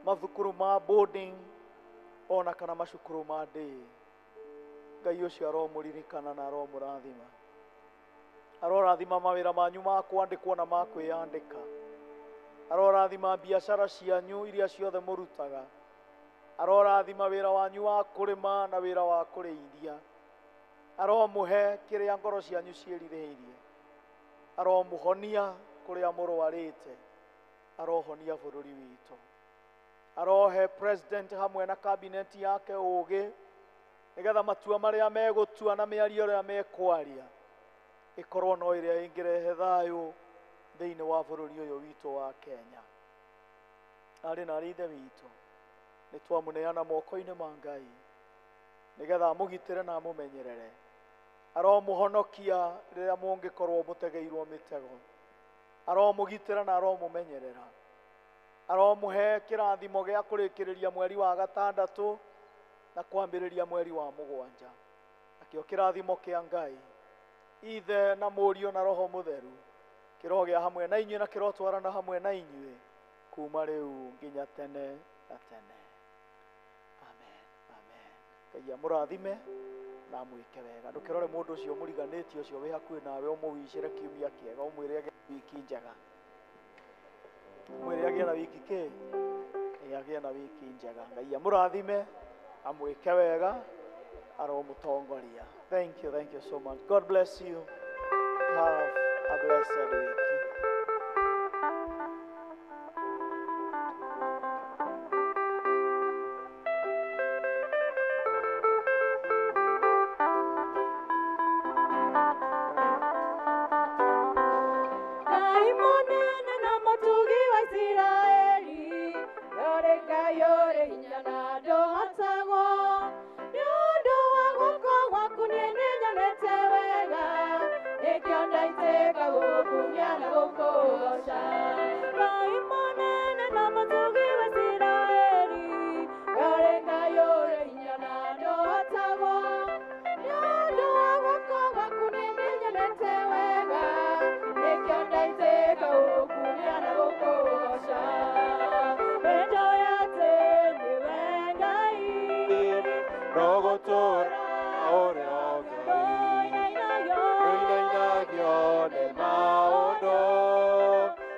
mathukuru ma boarding ona kana macukuru ma day. Ngai ũcio aromũririkana na aromũrathima, arorathima mawĩra manyu ma kwandĩkwo na ma kwĩyandĩka, arorathima biacara cianyu iria ciothe mũrutaga, arorathima wĩra wanyu wa kũrĩma na wĩra wa kũrĩithia, aromũhe kĩrĩa ngoro cianyu ciĩrirĩirie, aromũhonia kũrĩa mũrwarĩte, arohonia bũrũri witũ, arohe president hamwe na kabineti yake ũgĩ nĩgetha matua marĩa megũtua na mĩario ĩrĩa mekwaria ĩkorwo no ĩrĩa ĩngĩrehe thayũ thĩinĩ wa bũrũri ũyũ witũ wa Kenya. Arĩ na arĩ ithe witũ, nĩ twamũneana moko-inĩ ma Ngai nĩgetha amũgitĩre na amũmenyerere, aromũhonokia rĩrĩa mũngĩkorwo mũtegeirwo mĩtego, aromũgitĩra na aromũmenyerera, aromũhe kĩrathimo gĩa kũrĩkĩrĩria mweri wa gatandatũ na kwambĩrĩria mweri wa mũgwanja. Nakĩo kĩrathimo kĩa Ngai Ithe na Mũriũ na Roho Mũtheru kĩrogĩa hamwe na inyuĩ na kĩrotwarana hamwe na inyuĩ kuma rĩu nginya tene na tene. Amen, amen. Ngai amũrathime na amwĩke wega. Ndũkĩrore mũndũ ũcio mũriganĩtie ũcio wĩ hakuhĩ nawe ũmũwicĩre kiumia kĩega, ũmwĩre agĩe na wiki njega, ũmwĩre agĩe na wiki kĩ, agĩe na wiki njega. Ngai amũrathime, amwĩke wega, aromũtongoria. Thank you so much. God bless you. Have a blessed week. Ngai mũnene na mũtugi wa Isiraeli, ũrĩ Ngai ũrĩ hinya na ndũhotagwo. Nĩ ũndũ wa guoko gwaku niĩ nĩnyonete wega, nĩkĩo ndaitĩka gũkumia na gũkũgooca. Ngai mũnene na mũtugi wa Isiraeli, ũrĩ Ngai ũrĩ hinya na ndũhotagwo. Nĩ ũndũ wa guoko gwaku niĩ nĩnyonete wega, nĩkĩo ndaitĩka gũkumia na gũkũgooca. Nĩnjũĩ atĩ nĩwe Ngai, no gũtũũra ũrĩ o Ngai. ndũinainagio Ndũinainagio nĩ maũndũ,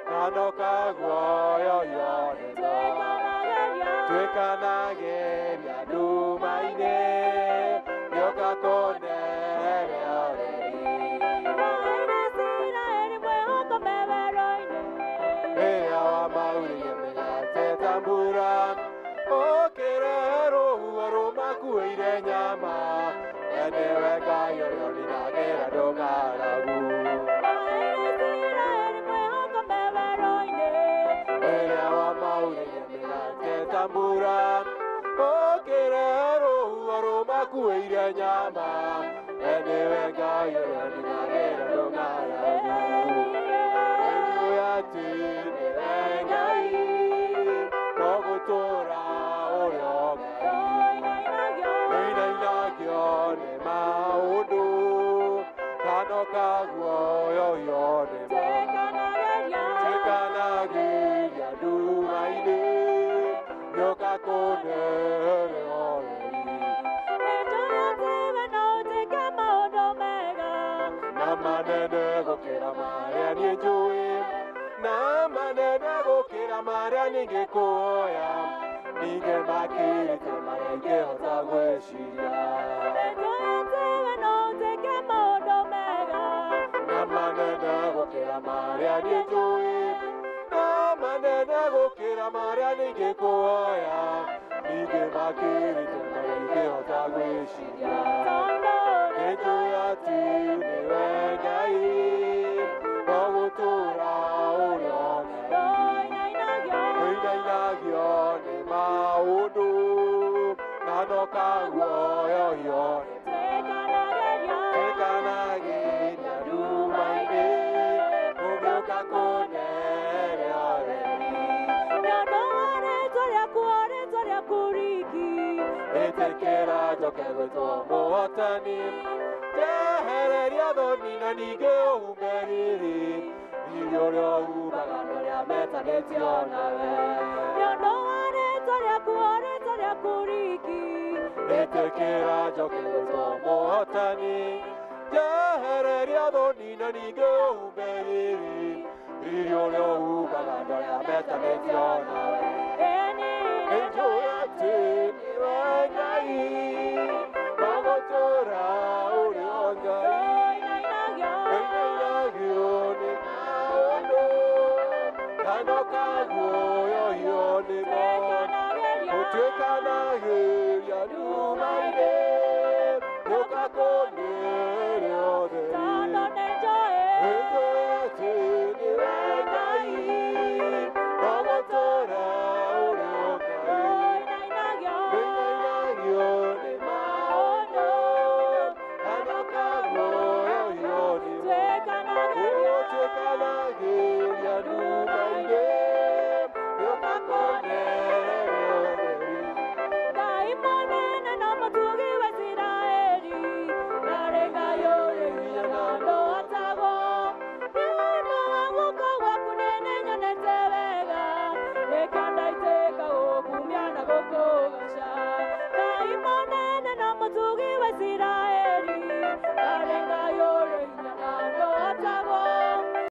na ndũkaguoyohio nĩ mo. Tuĩkanagĩria nduma-inĩ, gĩũka kũnere ũtheri. Rĩrĩa wamauririe mĩgate ta mbura, ũkĩrehe rũhuho rũmakuĩire nyama, we nĩwe Ngai ũrĩa ũninagĩra ndũng'aragu. Rĩrĩa wamauririe mĩgate ta mbura, ũkĩrehe rũhuho rũmakuĩire nyama, we nĩwe Ngai ũrĩa ũninagĩra ndũng'aragu. Nĩnjũĩ atĩ nĩwe Ngai, no gũtũũra ũrĩ o Ngai. Ndũinainagio nĩ maũndũ, kana ũkaguoyohio nĩ mo. Tuĩkanagĩria nduma-inĩ, gĩũka kũnere ũtheri. Na manene gũkĩra marĩa niĩ njũĩ, na manene gũkĩra marĩa ningĩkũhoya, ningĩ makĩrĩte marĩa ingĩhota gwĩciria. Na manene gũkĩra marĩa niĩ njũĩ, na manene gũkĩra marĩa ningĩkũhoya, ningĩ makĩrĩte marĩa ingĩhota gwĩciria. Nĩnjũĩ atĩ nĩwe Ngai, no gũtũũra ũrĩ o Ngai. Ndũinainagio nĩ maũndũ, na ndũkaguoyohio nĩ Tuĩkanagĩria nduma-inĩ, ũgĩũka kũnere ũtheri. Ĩtĩkĩra njoke gwĩtwo mũhotani, njehereria thoni na ningĩ ũhume riri, riri ũrĩa ũhumaga andũ arĩa metanĩtio nawe. Ĩtĩkĩra njoke gwĩtwo mũhotani, njehereria thoni na ningĩ ũhume riri, riri ũrĩa ũhumaga andũ arĩa metanĩtio nawe. Nĩnjũĩ atĩ nĩwe Ngai, no gũtũũra ũrĩ o Ngai. Ndũinainagio nĩ maũndũ, na ndũkaguoyohio nĩ mo. Gũtuĩkanagĩria nduma-inĩ, gĩũka kũnere ũtheri. Nĩnjũĩ